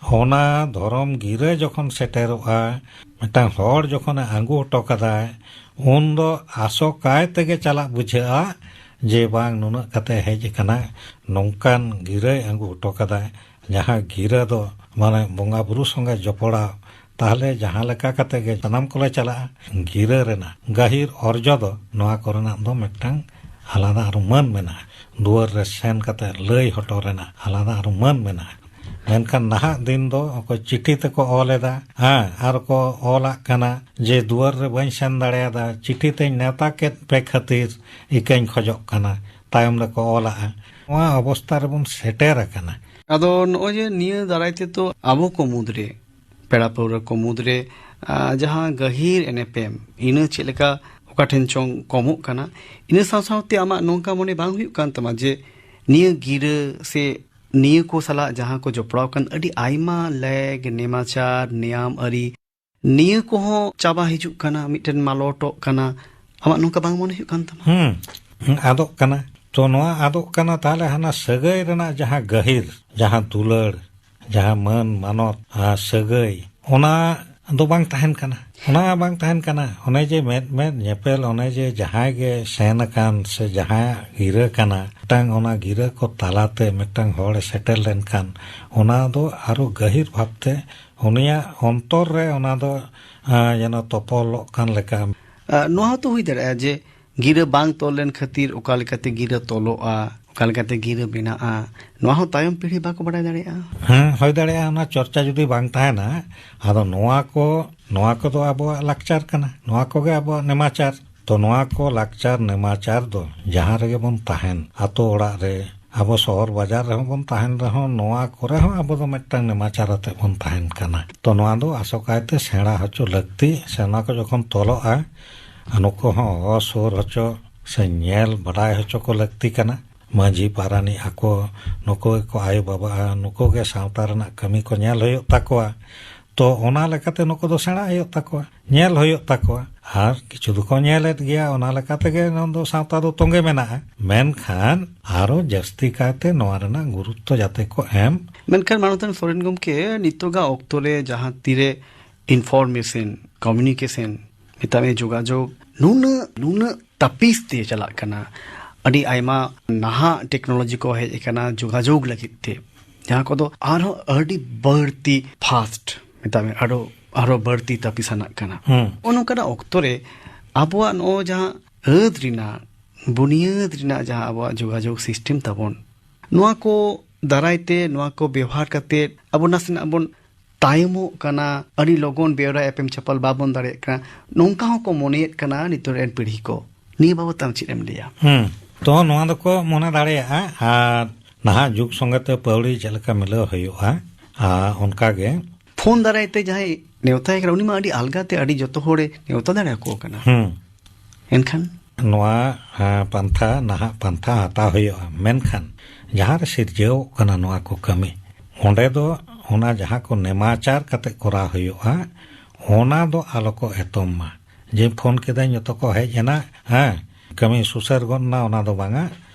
ᱚᱱᱟ ᱫᱷᱚᱨᱚᱢ ᱜᱤᱨᱟᱹ ᱡᱚᱠᱷᱚᱱ ᱥᱮᱴᱮᱨᱚᱜᱼᱟ, ᱢᱤᱫᱴᱟᱝ ᱦᱚᱲ ᱡᱚᱠᱷᱚᱱᱮ ᱟᱹᱜᱩ ᱦᱚᱴᱚ ᱠᱟᱫᱟᱭ, ᱩᱱ ᱫᱚ ᱟᱥᱚᱠᱟᱭ ᱛᱮᱜᱮ ᱪᱟᱞᱟᱜ ᱵᱩᱡᱷᱟᱹᱜᱼᱟ ᱡᱮ ᱵᱟᱝ, ᱱᱩᱱᱟᱹᱜ ᱠᱟᱛᱮ ᱦᱮᱡ ᱟᱠᱟᱱᱟ, ᱱᱚᱝᱠᱟᱱ ᱜᱤᱨᱟᱹᱭ ᱟᱹᱜᱩ ᱦᱚᱴᱚ ᱠᱟᱫᱟᱭ, ᱡᱟᱦᱟᱸ ᱜᱤᱨᱟᱹ ᱫᱚ ᱢᱟᱱᱮ ᱵᱚᱸᱜᱟ ᱵᱩᱨᱩ ᱥᱚᱸᱜᱮ ᱡᱚᱯᱲᱟᱣ᱾ ᱛᱟᱦᱞᱮ ᱡᱟᱦᱟᱸ ᱞᱮᱠᱟ ᱠᱟᱛᱮ ᱜᱮ ᱥᱟᱱᱟᱢ ᱠᱚᱞᱮ ᱪᱟᱞᱟᱜᱼᱟ᱾ ᱜᱤᱨᱟᱹ ᱨᱮᱱᱟᱜ ᱜᱟᱹᱦᱤᱨ ᱚᱨᱡᱚ ᱫᱚ ᱱᱚᱣᱟ ᱠᱚᱨᱮᱱᱟᱜ ᱫᱚ ᱢᱤᱫᱴᱟᱝ ᱟᱞᱟᱫᱟ ᱟᱨ ᱢᱟᱹᱱ ᱢᱮᱱᱟᱜᱼᱟ᱾ ᱫᱩᱣᱟᱹᱨ ᱨᱮ ᱥᱮᱱ ᱠᱟᱛᱮ ᱞᱟᱹᱭ ᱦᱚᱴᱚ ᱨᱮᱱᱟᱜ ᱟᱞᱟᱫᱟ ᱟᱨ ᱢᱟᱹᱱ ᱢᱮᱱᱟᱜᱼᱟ᱾ ᱢᱮᱱᱠᱷᱟᱱ ᱱᱟᱦᱟᱜ ᱫᱤᱱ ᱫᱚ ᱚᱠᱚᱭ ᱪᱤᱴᱷᱤ ᱛᱮᱠᱚ ᱚᱞ ᱮᱫᱟ, ᱦᱮᱸ, ᱟᱨ ᱠᱚ ᱚᱞᱟᱜ ᱠᱟᱱᱟ ᱡᱮ, ᱫᱩᱣᱟᱹᱨ ᱨᱮ ᱵᱟᱹᱧ ᱥᱮᱱ ᱫᱟᱲᱮᱭᱟᱫᱟ, ᱪᱤᱴᱷᱤ ᱛᱮᱧ ᱱᱮᱣᱛᱟ ᱠᱮᱫ ᱯᱮ ᱠᱷᱟᱹᱛᱤᱨ ᱤᱠᱟᱹᱧ ᱠᱷᱚᱡᱚᱜ ᱠᱟᱱᱟ, ᱛᱟᱭᱚᱢ ᱨᱮᱠᱚ ᱚᱞᱟᱜᱼᱟ᱾ ᱱᱚᱣᱟ ᱚᱵᱚᱥᱛᱟ ᱨᱮᱵᱚᱱ ᱥᱮᱴᱮᱨ ᱟᱠᱟᱱᱟ᱾ ᱟᱫᱚ ᱱᱚᱜᱼᱚᱭ ᱡᱮ ᱱᱤᱭᱟᱹ ᱫᱟᱨᱟᱭ ᱛᱮᱫᱚ ᱟᱵᱚ ᱠᱚ ᱢᱩᱫᱽᱨᱮ, ᱯᱮᱲᱟ ᱯᱟᱹᱣᱲᱟᱹ ᱠᱚ ᱢᱩᱫᱽᱨᱮ, ᱟ, ᱡᱟᱦᱟᱸ ᱜᱟᱹᱦᱤᱨ ᱮᱱᱮᱯᱮᱢ, ᱤᱱᱟᱹ ᱪᱮᱫ ᱞᱮᱠᱟ ᱚᱠᱟ ᱴᱷᱮᱱ ᱪᱚᱝ ᱠᱚᱢᱚᱜ ᱠᱟᱱᱟ, ᱤᱱᱟᱹ ᱥᱟᱶ ᱥᱟᱶᱛᱮ ᱟᱢᱟᱜ ᱱᱚᱝᱠᱟ ᱢᱚᱱᱮ ᱵᱟᱝ ᱦᱩᱭᱩᱜ ᱠᱟᱱ ᱛᱟᱢᱟ ᱡᱮ ᱱᱤᱭᱟᱹ ᱜᱤᱨᱟᱹ ᱥᱮ ᱱᱤᱭᱟᱹ ᱠᱚ ᱥᱟᱞᱟᱜ ᱡᱟᱦᱟᱸ ᱠᱚ ᱡᱚᱯᱲᱟᱣ ᱠᱟᱱ ᱟᱹᱰᱤ ᱟᱭᱢᱟ ᱞᱮᱜᱽ, ᱱᱮᱢᱟᱪᱟᱨ, ᱱᱮᱭᱟᱢ ᱟᱹᱨᱤ, ᱱᱤᱭᱟᱹ ᱠᱚᱦᱚᱸ ᱪᱟᱵᱟ ᱦᱤᱡᱩᱜ ᱠᱟᱱᱟ, ᱢᱤᱫᱴᱮᱱ ᱢᱟᱞᱚᱴᱚᱜ ᱠᱟᱱᱟ? ᱟᱢᱟᱜ ᱱᱚᱝᱠᱟ ᱵᱟᱝ ᱢᱚᱱᱮ ᱦᱩᱭᱩᱜ ᱠᱟᱱ ᱛᱟᱢᱟ? ᱦᱩᱸ, ᱦᱩᱸ, ᱟᱫᱚᱜ ᱠᱟᱱᱟ᱾ ᱛᱚ ᱱᱚᱣᱟ ᱟᱫᱚᱜ ᱠᱟᱱᱟ, ᱛᱟᱦᱞᱮ ᱦᱟᱱᱟ ᱥᱟᱹᱜᱟᱹᱭ ᱨᱮᱱᱟᱜ ᱡᱟᱦᱟᱸ ᱜᱟᱹᱦᱤᱨ, ᱡᱟᱦᱟᱸ ᱫᱩᱞᱟᱹᱲ, ᱡᱟᱦᱟᱸ ᱢᱟᱹᱱ ᱢᱟᱱᱚᱛ, ᱟᱨ ᱥᱟᱹᱜᱟᱹᱭ, ᱚᱱᱟ ᱫᱚ ᱵᱟᱝ ᱛᱟᱦᱮᱱ ᱠᱟᱱᱟ᱾ ᱚᱱᱟ ᱵᱟᱝ ᱛᱟᱦᱮᱱ ᱠᱟᱱᱟ᱾ ᱚᱱᱮ ᱡᱮ ᱢᱮᱫ ᱢᱮᱫ ᱧᱮᱯᱮᱞ, ᱚᱱᱮ ᱡᱮ ᱡᱟᱦᱟᱸᱭ ᱜᱮ ᱥᱮᱱ ᱟᱠᱟᱱ ᱥᱮ ᱡᱟᱦᱟᱸᱭᱟᱜ ᱜᱤᱨᱟᱹ ᱠᱟᱱᱟ, ᱢᱤᱫᱴᱟᱝ ᱚᱱᱟ ᱜᱤᱨᱟᱹ ᱠᱚ ᱛᱟᱞᱟᱛᱮ ᱢᱤᱫᱴᱟᱝ ᱦᱚᱲᱮ ᱥᱮᱴᱮᱨ ᱞᱮᱱᱠᱷᱟᱱ, ᱚᱱᱟ ᱫᱚ ᱟᱨᱚ ᱜᱟᱹᱦᱤᱨ ᱵᱷᱟᱵᱽᱛᱮ ᱩᱱᱤᱭᱟᱜ ᱚᱱᱛᱚᱨ ᱨᱮ ᱚᱱᱟ ᱫᱚ, ᱟᱸ, ᱡᱮᱱᱚ ᱛᱚᱯᱚᱞᱚᱜ ᱠᱟᱱ ᱞᱮᱠᱟ᱾ ᱟᱸ, ᱱᱚᱣᱟ ᱦᱚᱸᱛᱚ ᱦᱩᱭ ᱫᱟᱲᱮᱭᱟᱜᱼᱟ ᱡᱮ ᱜᱤᱨᱟᱹ ᱵᱟᱝ ᱛᱚᱞ ᱞᱮᱱ ᱠᱷᱟᱹᱛᱤᱨ ᱚᱠᱟ ᱞᱮᱠᱟᱛᱮ ᱜᱤᱨᱟᱹ ᱛᱚᱞᱚᱜᱼᱟ, ᱚᱠᱟ ᱞᱮᱠᱟᱛᱮ ᱜᱤᱨᱟᱹ ᱵᱮᱱᱟᱜᱼᱟ, ᱱᱚᱣᱟ ᱦᱚᱸ ᱛᱟᱭᱚᱢ ᱯᱤᱲᱦᱤ ᱵᱟᱠᱚ ᱵᱟᱲᱟᱭ ᱫᱟᱲᱮᱭᱟᱜᱼᱟ᱾ ᱦᱮᱸ, ᱦᱩᱭ ᱫᱟᱲᱮᱭᱟᱜᱼᱟ, ᱚᱱᱟ ᱪᱚᱨᱪᱟ ᱡᱩᱫᱤ ᱵᱟᱝ ᱛᱟᱦᱮᱱᱟ᱾ ᱟᱫᱚ ᱱᱚᱣᱟ ᱠᱚ, ᱱᱚᱣᱟ ᱠᱚᱫᱚ ᱟᱵᱚᱣᱟᱜ ᱞᱟᱠᱪᱟᱨ ᱠᱟᱱᱟ, ᱱᱚᱣᱟ ᱠᱚᱜᱮ ᱟᱵᱚᱣᱟᱜ ᱱᱮᱢᱟᱪᱟᱨ᱾ ᱛᱚ ᱱᱚᱣᱟ ᱠᱚ ᱞᱟᱠᱪᱟᱨ ᱱᱮᱢᱟᱪᱟᱨ ᱫᱚ ᱡᱟᱦᱟᱸ ᱨᱮᱜᱮ ᱵᱚᱱ ᱛᱟᱦᱮᱱ, ᱟᱛᱳ ᱚᱲᱟᱜ ᱨᱮ, ᱟᱵᱚ ᱥᱚᱦᱚᱨ ᱵᱟᱡᱟᱨ ᱨᱮᱦᱚᱸ ᱵᱚᱱ ᱛᱟᱦᱮᱱ ᱨᱮᱦᱚᱸ, ᱱᱚᱣᱟ ᱠᱚᱨᱮ ᱦᱚᱸ ᱟᱵᱚ ᱫᱚ ᱢᱤᱫᱴᱟᱝ ᱱᱮᱢᱟᱪᱟᱨ ᱟᱛᱮ ᱵᱚᱱ ᱛᱟᱦᱮᱱ ᱠᱟᱱᱟ᱾ ᱛᱚ ᱱᱚᱣᱟ ᱫᱚ ᱟᱥᱚᱠᱟᱭᱛᱮ ᱥᱮᱬᱟ ᱦᱚᱪᱚ ᱞᱟᱹᱠᱛᱤ, ᱥᱮ ᱱᱚᱣᱟ ᱠᱚ ᱡᱚᱠᱷᱚᱱ ᱛᱚᱞᱚᱜᱼᱟ, ᱱᱩᱠᱩ ᱦᱚᱸ ᱦᱚᱦᱚ ᱥᱩᱨ ᱦᱚᱪᱚ ᱥᱮ ᱧᱮᱞ ᱵᱟᱰᱟᱭ ᱦᱚᱪᱚ ᱠᱚ ᱞᱟᱹᱠᱛᱤ ᱠᱟᱱᱟ᱾ ᱢᱟᱹᱡᱷᱤ ᱯᱟᱨᱟᱱᱤᱠ ᱟᱠᱚ, ᱱᱩᱠᱩ ᱜᱮᱠᱚ ᱟᱭᱳ ᱵᱟᱵᱟᱜᱼᱟ, ᱱᱩᱠᱩ ᱜᱮ ᱥᱟᱶᱛᱟ ᱨᱮᱱᱟᱜ ᱠᱟᱹᱢᱤ ᱠᱚ ᱧᱮᱞ ᱦᱩᱭᱩᱜ ᱛᱟᱠᱚᱣᱟ᱾ ᱛᱚ ᱚᱱᱟ ᱞᱮᱠᱟᱛᱮ ᱱᱩᱠᱩ ᱫᱚ ᱥᱮᱬᱟ ᱦᱩᱭᱩᱜ ᱛᱟᱠᱚᱣᱟ, ᱧᱮᱞ ᱦᱩᱭᱩᱜ ᱛᱟᱠᱚᱣᱟ, ᱟᱨ ᱠᱤᱪᱷᱩ ᱫᱚᱠᱚ ᱧᱮᱞᱮᱫ ᱜᱮᱭᱟ᱾ ᱚᱱᱟ ᱞᱮᱠᱟ ᱛᱮᱜᱮ ᱱᱚᱣᱟ ᱫᱚ ᱥᱟᱶᱛᱟ ᱫᱚ ᱛᱚᱸᱜᱮ ᱢᱮᱱᱟᱜᱼᱟ, ᱢᱮᱱᱠᱷᱟᱱ ᱟᱨᱚ ᱡᱟᱹᱥᱛᱤ ᱠᱟᱭᱛᱮ ᱱᱚᱣᱟ ᱨᱮᱱᱟᱜ ᱜᱩᱨᱩᱛᱛᱚ ᱡᱟᱛᱮ ᱠᱚ ᱮᱢ᱾ ᱢᱮᱱᱠᱷᱟᱱ ᱢᱟᱱᱚᱛᱟᱱ ᱥᱚᱨᱮᱱ ᱜᱚᱢᱠᱮ, ᱱᱤᱛᱚᱜᱟᱜ ᱚᱠᱛᱚ ᱨᱮ ᱡᱟᱦᱟᱸ ᱛᱤᱨᱮ information, communication, ᱢᱮᱛᱟᱜ ᱢᱮ ᱡᱳᱜᱟᱡᱳᱜᱽ, ᱱᱩᱱᱟᱹᱜ, ᱱᱩᱱᱟᱹᱜ ᱛᱟᱹᱯᱤᱥ ᱛᱮ ᱪᱟᱞᱟᱜ ᱠᱟᱱᱟ᱾ ᱟᱹᱰᱤ ᱟᱭᱢᱟ ᱱᱟᱦᱟᱜ technology ᱠᱚ ᱦᱮᱡ ᱟᱠᱟᱱᱟ ᱡᱳᱜᱟᱡᱳᱜᱽ ᱞᱟᱹᱜᱤᱫ ᱛᱮ, ᱡᱟᱦᱟᱸ ᱠᱚᱫᱚ ᱟᱨᱦᱚᱸ ᱟᱹᱰᱤ ᱵᱟᱹᱲᱛᱤ fast, ᱢᱮᱛᱟᱜ ᱢᱮ, ᱟᱨᱚ, ᱟᱨᱚ ᱵᱟᱹᱲᱛᱤ ᱛᱟᱹᱯᱤᱥ ᱟᱱᱟᱜ ᱠᱟᱱᱟ᱾ ᱦᱩᱸ᱾ ᱱᱚᱜᱼᱚ ᱱᱚᱝᱠᱟᱱᱟᱜ ᱚᱠᱛᱚ ᱨᱮ ᱟᱵᱚᱣᱟᱜ ᱱᱚᱜᱼᱚᱭ ᱡᱟᱦᱟᱸ ᱟᱹᱫ ᱨᱮᱱᱟᱜ, ᱵᱩᱱᱤᱭᱟᱹᱫ ᱨᱮᱱᱟᱜ ᱡᱟᱦᱟᱸ ᱟᱵᱚᱣᱟᱜ ᱡᱳᱜᱟᱡᱳᱜᱽ system ᱛᱟᱵᱚᱱ, ᱱᱚᱣᱟ ᱠᱚ ᱫᱟᱨᱟᱭ ᱛᱮ, ᱱᱚᱣᱟ ᱠᱚ ᱵᱮᱣᱦᱟᱨ ᱠᱟᱛᱮ ᱟᱵᱚ ᱱᱟᱥᱮᱱᱟᱜ ᱵᱚᱱ ᱛᱟᱭᱚᱢᱚᱜ ᱠᱟᱱᱟ, ᱟᱹᱰᱤ ᱞᱚᱜᱚᱱ ᱵᱮᱣᱨᱟ ᱮᱯᱮᱢ ᱪᱟᱯᱟᱞ ᱵᱟᱵᱚᱱ ᱫᱟᱲᱮᱭᱟᱜ ᱠᱟᱱᱟ, ᱱᱚᱝᱠᱟ ᱦᱚᱸᱠᱚ ᱢᱚᱱᱮᱭᱮᱫ ᱠᱟᱱᱟ ᱱᱤᱛᱚᱜ ᱨᱮᱱ ᱯᱤᱲᱦᱤ ᱠᱚ᱾ ᱱᱤᱭᱟᱹ ᱵᱟᱵᱚᱛ ᱟᱢ ᱪᱮᱫ ᱮᱢ ᱞᱟᱹᱭᱟ? ᱦᱩᱸ᱾ ᱛᱚ ᱱᱚᱣᱟ ᱫᱚᱠᱚ ᱢᱚᱱᱮ ᱫᱟᱲᱮᱭᱟᱜᱼᱟ, ᱟᱨ ᱱᱟᱦᱟᱜ ᱡᱩᱜᱽ ᱥᱚᱸᱜᱮ ᱛᱮ ᱯᱟᱹᱣᱲᱤ ᱪᱮᱫ ᱞᱮᱠᱟ ᱢᱤᱞᱟᱹᱣ ᱦᱩᱭᱩᱜᱼᱟ, ᱟᱨ ᱚᱱᱠᱟ ᱜᱮ ᱯᱷᱳᱱ ᱫᱟᱨᱟᱭ ᱛᱮ ᱡᱟᱦᱟᱸᱭ ᱱᱮᱣᱛᱟᱭ ᱠᱟᱱᱟ, ᱩᱱᱤ ᱢᱟ ᱟᱹᱰᱤ ᱟᱞᱜᱟ ᱛᱮ ᱟᱹᱰᱤ ᱡᱚᱛᱚ ᱦᱚᱲᱮ ᱱᱮᱣᱛᱟ ᱫᱟᱲᱮᱭᱟᱠᱚ ᱠᱟᱱᱟ᱾ ᱦᱩᱸ᱾ ᱮᱱᱠᱷᱟᱱ? ᱱᱚᱣᱟ, ᱦᱮᱸ, ᱯᱟᱱᱛᱷᱟ, ᱱᱟᱦᱟᱜ ᱯᱟᱱᱛᱷᱟ ᱦᱟᱛᱟᱣ ᱦᱩᱭᱩᱜᱼᱟ᱾ ᱢᱮᱱᱠᱷᱟᱱ ᱡᱟᱦᱟᱸ ᱨᱮ ᱥᱤᱨᱡᱟᱹᱣᱚᱜ ᱠᱟᱱᱟ ᱱᱚᱣᱟ ᱠᱚ ᱠᱟᱹᱢᱤ, ᱚᱸᱰᱮ ᱫᱚ ᱚᱱᱟ ᱡᱟᱦᱟᱸ ᱠᱚ ᱱᱮᱢᱟᱪᱟᱨ ᱠᱟᱛᱮ ᱠᱚᱨᱟᱣ ᱦᱩᱭᱩᱜᱼᱟ, ᱚᱱᱟ ᱫᱚ ᱟᱞᱚ ᱠᱚ ᱮᱛᱚᱢ ᱢᱟ᱾ ᱡᱮ ᱯᱷᱳᱱ ᱠᱮᱫᱟᱹᱧ, ᱡᱚᱛᱚ ᱠᱚ ᱦᱮᱡ ᱮᱱᱟ, ᱦᱮᱸ, ᱠᱟᱹᱢᱤ ᱥᱩᱥᱟᱹᱨ ᱜᱚᱫ ᱮᱱᱟ, ᱚᱱᱟ ᱫᱚ ᱵᱟᱝᱟ᱾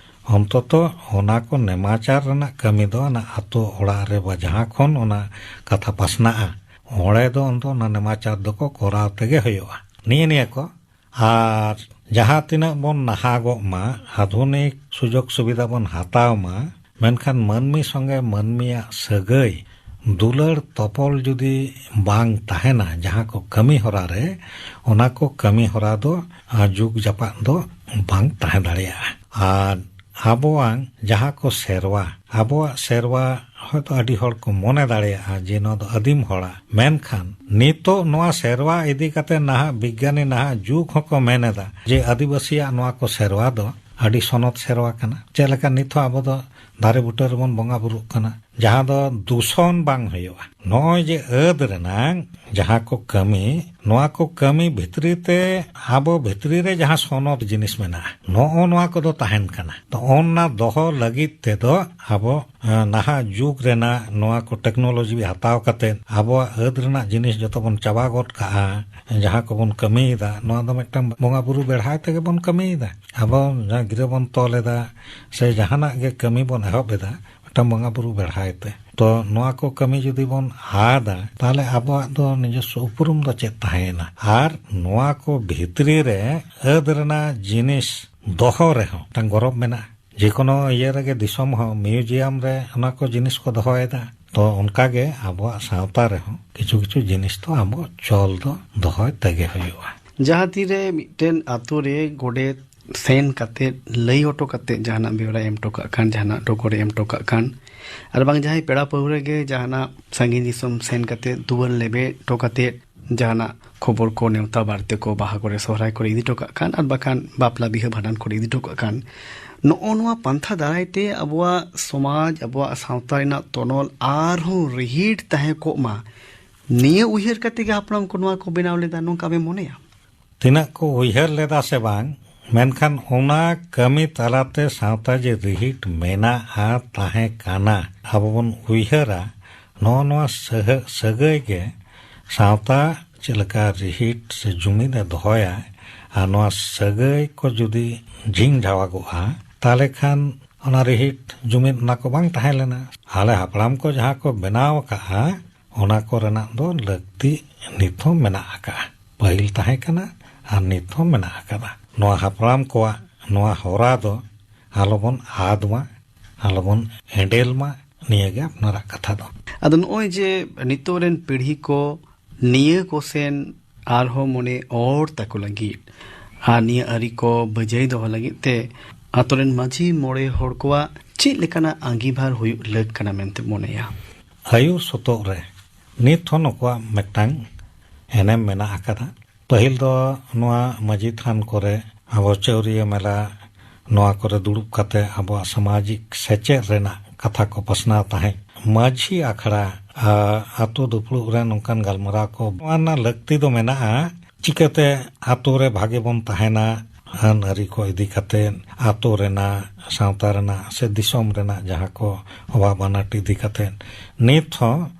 ᱚᱱᱛᱚᱛᱚ ᱚᱱᱟ ᱠᱚ ᱱᱮᱢᱟᱪᱟᱨ ᱨᱮᱱᱟᱜ ᱠᱟᱹᱢᱤ ᱫᱚ ᱚᱱᱟ ᱟᱛᱳ ᱚᱲᱟᱜ ᱨᱮ ᱵᱟ ᱡᱟᱦᱟᱸ ᱠᱷᱚᱱ ᱚᱱᱟ ᱠᱟᱛᱷᱟ ᱯᱟᱥᱱᱟᱜᱼᱟ, ᱚᱸᱰᱮ ᱫᱚ ᱚᱱᱛᱚ ᱚᱱᱟ ᱱᱮᱢᱟᱪᱟᱨ ᱫᱚᱠᱚ ᱠᱚᱨᱟᱣ ᱛᱮᱜᱮ ᱦᱩᱭᱩᱜᱼᱟ᱾ ᱱᱤᱭᱟᱹ ᱱᱤᱭᱟᱹ ᱠᱚ᱾ ᱟᱨ ᱡᱟᱦᱟᱸ ᱛᱤᱱᱟᱹᱜ ᱵᱚᱱ ᱱᱟᱦᱟᱜᱚᱜ ᱢᱟ, ᱟᱫᱷᱩᱱᱤᱠ ᱥᱩᱡᱳᱜᱽ ᱥᱩᱵᱤᱫᱷᱟ ᱵᱚᱱ ᱦᱟᱛᱟᱣ ᱢᱟ, ᱢᱮᱱᱠᱷᱟᱱ ᱢᱟᱹᱱᱢᱤ ᱥᱚᱸᱜᱮ ᱢᱟᱹᱱᱢᱤᱭᱟᱜ ᱥᱟᱹᱜᱟᱹᱭ, ᱫᱩᱞᱟᱹᱲ ᱛᱚᱯᱚᱞ ᱡᱩᱫᱤ ᱵᱟᱝ ᱛᱟᱦᱮᱱᱟ ᱡᱟᱦᱟᱸ ᱠᱚ ᱠᱟᱹᱢᱤ ᱦᱚᱨᱟ ᱨᱮ, ᱚᱱᱟ ᱠᱚ ᱠᱟᱹᱢᱤ ᱦᱚᱨᱟ ᱫᱚ, ᱟᱨ, ᱡᱩᱜᱽ ᱡᱟᱯᱟᱜ ᱫᱚ ᱵᱟᱝ ᱛᱟᱦᱮᱸ ᱫᱟᱲᱮᱭᱟᱜᱼᱟ᱾ ᱟᱨ ᱟᱵᱚᱣᱟᱝ ᱡᱟᱦᱟᱸ ᱠᱚ ᱥᱮᱨᱣᱟ, ᱟᱵᱚᱣᱟᱜ ᱥᱮᱨᱣᱟ ᱦᱚᱭᱛᱳ ᱟᱹᱰᱤ ᱦᱚᱲ ᱠᱚ ᱢᱚᱱᱮ ᱫᱟᱲᱮᱭᱟᱜᱼᱟ ᱡᱮ ᱱᱚᱣᱟ ᱫᱚ ᱟᱹᱫᱤᱢ ᱦᱚᱲᱟᱜ, ᱢᱮᱱᱠᱷᱟᱱ ᱱᱤᱛᱚᱜ ᱱᱚᱣᱟ ᱥᱮᱨᱣᱟ ᱤᱫᱤ ᱠᱟᱛᱮ ᱱᱟᱦᱟᱜ ᱵᱤᱜᱽᱜᱟᱱᱤ ᱱᱟᱦᱟᱜ ᱡᱩᱜᱽ ᱦᱚᱸᱠᱚ ᱢᱮᱱ ᱮᱫᱟ ᱡᱮ ᱟᱹᱫᱤᱵᱟᱹᱥᱤᱭᱟᱜ ᱱᱚᱣᱟ ᱠᱚ ᱥᱮᱨᱣᱟ ᱫᱚ ᱟᱹᱰᱤ ᱥᱚᱱᱚᱛ ᱥᱮᱨᱣᱟ ᱠᱟᱱᱟ᱾ ᱪᱮᱫ ᱞᱮᱠᱟ ᱱᱤᱛ ᱦᱚᱸ ᱟᱵᱚ ᱫᱚ ᱫᱟᱨᱮ ᱵᱩᱴᱟᱹ ᱨᱮᱵᱚᱱ ᱵᱚᱸᱜᱟ ᱵᱩᱨᱩᱜ ᱠᱟᱱᱟ, ᱡᱟᱦᱟᱸ ᱫᱚ ᱫᱩᱥᱚᱱ ᱵᱟᱝ ᱦᱩᱭᱩᱜᱼᱟ᱾ ᱱᱚᱜᱼᱚᱭ ᱡᱮ ᱟᱹᱫ ᱨᱮᱱᱟᱝ ᱡᱟᱦᱟᱸ ᱠᱚ ᱠᱟᱹᱢᱤ, ᱱᱚᱣᱟ ᱠᱚ ᱠᱟᱹᱢᱤ ᱵᱷᱤᱛᱨᱤ ᱛᱮ ᱟᱵᱚ ᱵᱷᱤᱛᱨᱤ ᱨᱮ ᱡᱟᱦᱟᱸ ᱥᱚᱱᱚᱛ ᱡᱤᱱᱤᱥ ᱢᱮᱱᱟᱜᱼᱟ, ᱱᱚᱜᱼᱚ ᱱᱚᱣᱟ ᱠᱚᱫᱚ ᱛᱟᱦᱮᱱ ᱠᱟᱱᱟ᱾ ᱛᱚ, ᱚᱱᱟ ᱫᱚᱦᱚ ᱞᱟᱹᱜᱤᱫ ᱛᱮᱫᱚ ᱟᱵᱚ, ᱮ, ᱱᱟᱦᱟᱜ ᱡᱩᱜᱽ ᱨᱮᱱᱟᱜ ᱱᱚᱣᱟ ᱠᱚ ᱴᱮᱠᱱᱳᱞᱚᱡᱤ ᱦᱟᱛᱟᱣ ᱠᱟᱛᱮ ᱟᱵᱚᱣᱟᱜ ᱟᱹᱫ ᱨᱮᱱᱟᱜ ᱡᱤᱱᱤᱥ ᱡᱚᱛᱚ ᱵᱚᱱ ᱪᱟᱵᱟ ᱜᱚᱫ ᱠᱟᱜᱼᱟ, ᱡᱟᱦᱟᱸ ᱠᱚᱵᱚᱱ ᱠᱟᱹᱢᱤᱭᱮᱫᱟ, ᱱᱚᱣᱟ ᱫᱚ ᱢᱤᱫᱴᱟᱝ ᱵᱚᱸᱜᱟ ᱵᱩᱨᱩ ᱵᱮᱲᱦᱟᱭ ᱛᱮᱜᱮ ᱵᱚᱱ ᱠᱟᱹᱢᱤᱭᱮᱫᱟ᱾ ᱟᱵᱚ ᱡᱟᱦᱟᱸ ᱜᱤᱨᱟᱹ ᱵᱚᱱ ᱛᱚᱞ ᱮᱫᱟ ᱥᱮ ᱡᱟᱦᱟᱱᱟᱜ ᱜᱮ ᱠᱟᱹᱢᱤ ᱵᱚᱱ ᱮᱦᱚᱵ ᱮᱫᱟ, ᱢᱤᱫᱴᱟᱝ ᱵᱚᱸᱜᱟ ᱵᱩᱨᱩ ᱵᱮᱲᱦᱟᱭ ᱛᱮ᱾ ᱛᱚ, ᱱᱚᱣᱟ ᱠᱚ ᱠᱟᱹᱢᱤ ᱡᱩᱫᱤ ᱵᱚᱱ ᱟᱫᱟ, ᱛᱟᱦᱞᱮ ᱟᱵᱚᱣᱟᱜ ᱫᱚ ᱱᱤᱡᱚᱥᱥᱚ ᱩᱯᱨᱩᱢ ᱫᱚ ᱪᱮᱫ ᱛᱟᱦᱮᱸᱭᱮᱱᱟ? ᱟᱨ ᱱᱚᱣᱟ ᱠᱚ ᱵᱷᱤᱛᱨᱤ ᱨᱮ ᱟᱹᱫ ᱨᱮᱱᱟᱜ ᱡᱤᱱᱤᱥ ᱫᱚᱦᱚ ᱨᱮᱦᱚᱸ ᱢᱤᱫᱴᱟᱝ ᱜᱚᱨᱚᱵᱽ ᱢᱮᱱᱟᱜᱼᱟ᱾ ᱡᱮᱠᱳᱱᱳ ᱤᱭᱟᱹ ᱨᱮᱜᱮ ᱫᱤᱥᱚᱢ ᱦᱚᱸ ᱢᱤᱭᱩᱡᱤᱭᱟᱢ ᱨᱮ ᱚᱱᱟ ᱠᱚ ᱡᱤᱱᱤᱥ ᱠᱚ ᱫᱚᱦᱚᱭᱮᱫᱟ᱾ ᱛᱚ, ᱚᱱᱠᱟᱜᱮ ᱟᱵᱚᱣᱟᱜ ᱥᱟᱶᱛᱟ ᱨᱮᱦᱚᱸ ᱠᱤᱪᱷᱩ ᱠᱤᱪᱷᱩ ᱡᱤᱱᱤᱥ ᱫᱚ ᱟᱵᱚ ᱪᱚᱞ ᱫᱚ ᱫᱚᱦᱚᱭ ᱛᱮᱜᱮ ᱦᱩᱭᱩᱜᱼᱟ᱾ ᱡᱟᱦᱟᱸ ᱛᱤᱨᱮ ᱢᱤᱫᱴᱮᱱ ᱟᱛᱳ ᱨᱮ ᱜᱚᱰᱮᱛ ᱥᱮᱱ ᱠᱟᱛᱮᱫ, ᱞᱟᱹᱭ ᱦᱚᱴᱚ ᱠᱟᱛᱮᱫ, ᱡᱟᱦᱟᱱᱟᱜ ᱵᱮᱣᱨᱟᱭ ᱮᱢ ᱦᱚᱴᱚ ᱠᱟᱜ ᱠᱷᱟᱱ, ᱡᱟᱦᱟᱱᱟᱜ ᱰᱚᱜᱚᱨᱮ ᱮᱢ ᱦᱚᱴᱚ ᱠᱟᱜ ᱠᱷᱟᱱ, ᱟᱨ ᱵᱟᱝ ᱡᱟᱦᱟᱸᱭ ᱯᱮᱲᱟ ᱯᱟᱹᱣᱲᱟᱹ ᱜᱮ ᱡᱟᱦᱟᱱᱟᱜ ᱥᱟᱺᱜᱤᱧ ᱫᱤᱥᱚᱢ ᱥᱮᱱ ᱠᱟᱛᱮᱫ, ᱫᱩᱣᱟᱹᱨ ᱞᱮᱵᱮᱫ ᱦᱚᱴᱚ ᱠᱟᱛᱮᱫ, ᱡᱟᱦᱟᱱᱟᱜ ᱠᱷᱚᱵᱚᱨ ᱠᱚ, ᱱᱮᱣᱛᱟ ᱵᱟᱨᱛᱮ ᱠᱚ, ᱵᱟᱦᱟ ᱠᱚᱨᱮ ᱥᱚᱦᱨᱟᱭ ᱠᱚᱨᱮ ᱤᱫᱤ ᱦᱚᱴᱚ ᱠᱟᱜ ᱠᱷᱟᱱ, ᱟᱨ ᱵᱟᱠᱷᱟᱱ ᱵᱟᱯᱞᱟ ᱵᱤᱦᱟᱹ ᱵᱷᱟᱸᱰᱟᱱ ᱠᱚᱨᱮ ᱤᱫᱤ ᱦᱚᱴᱚ ᱠᱟᱜ ᱠᱷᱟᱱ, ᱱᱚᱜᱼᱚ ᱱᱚᱣᱟ ᱯᱟᱱᱛᱷᱟ ᱫᱟᱨᱟᱭ ᱛᱮ ᱟᱵᱚᱣᱟᱜ ᱥᱚᱢᱟᱡᱽ, ᱟᱵᱚᱣᱟᱜ ᱥᱟᱶᱛᱟ ᱨᱮᱱᱟᱜ ᱛᱚᱱᱚᱞ ᱟᱨᱦᱚᱸ ᱨᱤᱦᱤᱴ ᱛᱟᱦᱮᱸ ᱠᱚᱜ ᱢᱟ, ᱱᱤᱭᱟᱹ ᱩᱭᱦᱟᱹᱨ ᱠᱟᱛᱮ ᱜᱮ ᱦᱟᱯᱲᱟᱢ ᱠᱚ ᱱᱚᱣᱟ ᱠᱚ ᱵᱮᱱᱟᱣ ᱞᱮᱫᱟ, ᱱᱚᱝᱠᱟ ᱵᱮᱱ ᱢᱚᱱᱮᱭᱟ? ᱛᱤᱱᱟᱹᱜ ᱠᱚ ᱩᱭᱦᱟᱹᱨ ᱞᱮᱫᱟ ᱥᱮ ᱵᱟᱝ, ᱢᱮᱱᱠᱷᱟᱱ ᱚᱱᱟ ᱠᱟᱹᱢᱤ ᱛᱟᱞᱟᱛᱮ ᱥᱟᱶᱛᱟ ᱡᱮ ᱨᱤᱦᱤᱴ ᱢᱮᱱᱟᱜᱼᱟ, ᱛᱟᱦᱮᱸ ᱠᱟᱱᱟ, ᱟᱵᱚ ᱵᱚᱱ ᱩᱭᱦᱟᱹᱨᱟ, ᱱᱚᱜᱼᱚ ᱱᱚᱣᱟ ᱥᱟᱹᱦᱟᱹ-, ᱥᱟᱹᱜᱟᱹᱭ ᱜᱮ ᱥᱟᱶᱛᱟ ᱪᱮᱫ ᱞᱮᱠᱟ ᱨᱤᱦᱤᱴ ᱥᱮ ᱡᱩᱢᱤᱫ ᱮ ᱫᱚᱦᱚᱭᱟ᱾ ᱟᱨ ᱱᱚᱣᱟ ᱥᱟᱹᱜᱟᱹᱭ ᱠᱚ ᱡᱩᱫᱤ ᱡᱷᱤᱝ ᱡᱷᱟᱣᱟᱜᱚᱜᱼᱟ, ᱛᱟᱦᱚᱞᱮ ᱠᱷᱟᱱ ᱚᱱᱟ ᱨᱤᱦᱤᱴ ᱡᱩᱢᱤᱫ ᱚᱱᱟ ᱠᱚ ᱵᱟᱝ ᱛᱟᱦᱮᱸ ᱞᱮᱱᱟ᱾ ᱟᱞᱮ ᱦᱟᱯᱲᱟᱢ ᱠᱚ ᱡᱟᱦᱟᱸ ᱠᱚ ᱵᱮᱱᱟᱣ ᱟᱠᱟᱫᱼᱟ, ᱚᱱᱟ ᱠᱚᱨᱮᱱᱟᱜ ᱫᱚ ᱞᱟᱹᱠᱛᱤ ᱱᱤᱛ ᱦᱚᱸ ᱢᱮᱱᱟᱜ ᱟᱠᱟᱫᱼᱟ᱾ ᱯᱟᱹᱦᱤᱞ ᱛᱟᱦᱮᱸ ᱠᱟᱱᱟ ᱟᱨ ᱱᱤᱛ ᱦᱚᱸ ᱢᱮᱱᱟᱜ ᱟᱠᱟᱫᱟ᱾ ᱱᱚᱣᱟ ᱦᱟᱯᱲᱟᱢ ᱠᱚᱣᱟᱜ ᱱᱚᱣᱟ ᱦᱚᱨᱟ ᱫᱚ ᱟᱞᱚᱵᱚᱱ ᱟᱫ ᱢᱟ, ᱟᱞᱚᱵᱚᱱ ᱮᱸᱰᱮᱞ ᱢᱟ, ᱱᱤᱭᱟᱹᱜᱮ ᱟᱯᱱᱟᱨᱟᱜ ᱠᱟᱛᱷᱟ ᱫᱚ᱾ ᱟᱫᱚ ᱱᱚᱜᱼᱚᱭ ᱡᱮ ᱱᱤᱛᱚᱜ ᱨᱮᱱ ᱯᱤᱲᱦᱤ ᱠᱚ ᱱᱤᱭᱟᱹ ᱠᱚ ᱥᱮᱱ ᱟᱨᱦᱚᱸ ᱢᱚᱱᱮ ᱚᱨ ᱛᱟᱠᱚ ᱞᱟᱹᱜᱤᱫ ᱟᱨ ᱱᱤᱭᱟᱹ ᱟᱹᱨᱤ ᱠᱚ ᱵᱟᱹᱡᱟᱹᱭ ᱫᱚᱦᱚ ᱞᱟᱹᱜᱤᱫ ᱛᱮ ᱟᱛᱳ ᱨᱮᱱ ᱢᱟᱹᱡᱷᱤ ᱢᱚᱬᱮ ᱦᱚᱲ ᱠᱚᱣᱟᱜ ᱪᱮᱫ ᱞᱮᱠᱟᱱᱟᱜ ᱟᱸᱜᱤᱵᱷᱟᱨ ᱦᱩᱭᱩᱜ ᱞᱟᱹᱠ ᱠᱟᱱᱟ ᱢᱮᱱᱛᱮ ᱢᱚᱱᱮᱭᱟ? ᱟᱹᱭᱩᱨ ᱥᱚᱛᱚᱜ ᱨᱮ ᱱᱤᱛ ᱦᱚᱸ ᱱᱩᱠᱩᱣᱟᱜ ᱢᱤᱫᱴᱟᱝ ᱮᱱᱮᱢ ᱢᱮᱱᱟᱜ ᱟᱠᱟᱫᱟ᱾ ᱯᱟᱹᱦᱤᱞ ᱫᱚ ᱱᱚᱣᱟ ᱢᱟᱹᱡᱷᱤ ᱛᱷᱟᱱ ᱠᱚᱨᱮ ᱟᱵᱚ ᱪᱟᱹᱣᱨᱤᱭᱟᱹ ᱢᱮᱞᱟ ᱱᱚᱣᱟ ᱠᱚᱨᱮ ᱫᱩᱲᱩᱵ ᱠᱟᱛᱮ ᱟᱵᱚᱣᱟᱜ ᱥᱟᱢᱟᱡᱤᱠ ᱥᱮᱪᱮᱫ ᱨᱮᱱᱟᱜ ᱠᱟᱛᱷᱟ ᱠᱚ ᱯᱟᱥᱱᱟᱣ ᱛᱟᱦᱮᱸᱫ᱾ ᱢᱟᱹᱡᱷᱤ ᱟᱠᱷᱲᱟ, ᱟ, ᱟᱛᱳ ᱫᱩᱯᱲᱩᱵ ᱨᱮ ᱱᱚᱝᱠᱟᱱ ᱜᱟᱞᱢᱟᱨᱟᱣ ᱠᱚ, ᱱᱚᱣᱟ ᱨᱮᱱᱟᱜ ᱞᱟᱹᱠᱛᱤ ᱫᱚ ᱢᱮᱱᱟᱜᱼᱟ᱾ ᱪᱤᱠᱟᱹᱛᱮ ᱟᱛᱳ ᱨᱮ ᱵᱷᱟᱜᱮ ᱵᱚᱱ ᱛᱟᱦᱮᱱᱟ, ᱟᱹᱱ ᱟᱹᱨᱤ ᱠᱚ ᱤᱫᱤ ᱠᱟᱛᱮ, ᱟᱛᱳ ᱨᱮᱱᱟᱜ, ᱥᱟᱶᱛᱟ ᱨᱮᱱᱟᱜ ᱥᱮ ᱫᱤᱥᱚᱢ ᱨᱮᱱᱟᱜ ᱡᱟᱦᱟᱸ ᱠᱚ ᱚᱵᱷᱟᱵ ᱟᱱᱟᱴ ᱤᱫᱤ ᱠᱟᱛᱮ ᱱᱤᱛ ᱦᱚᱸ,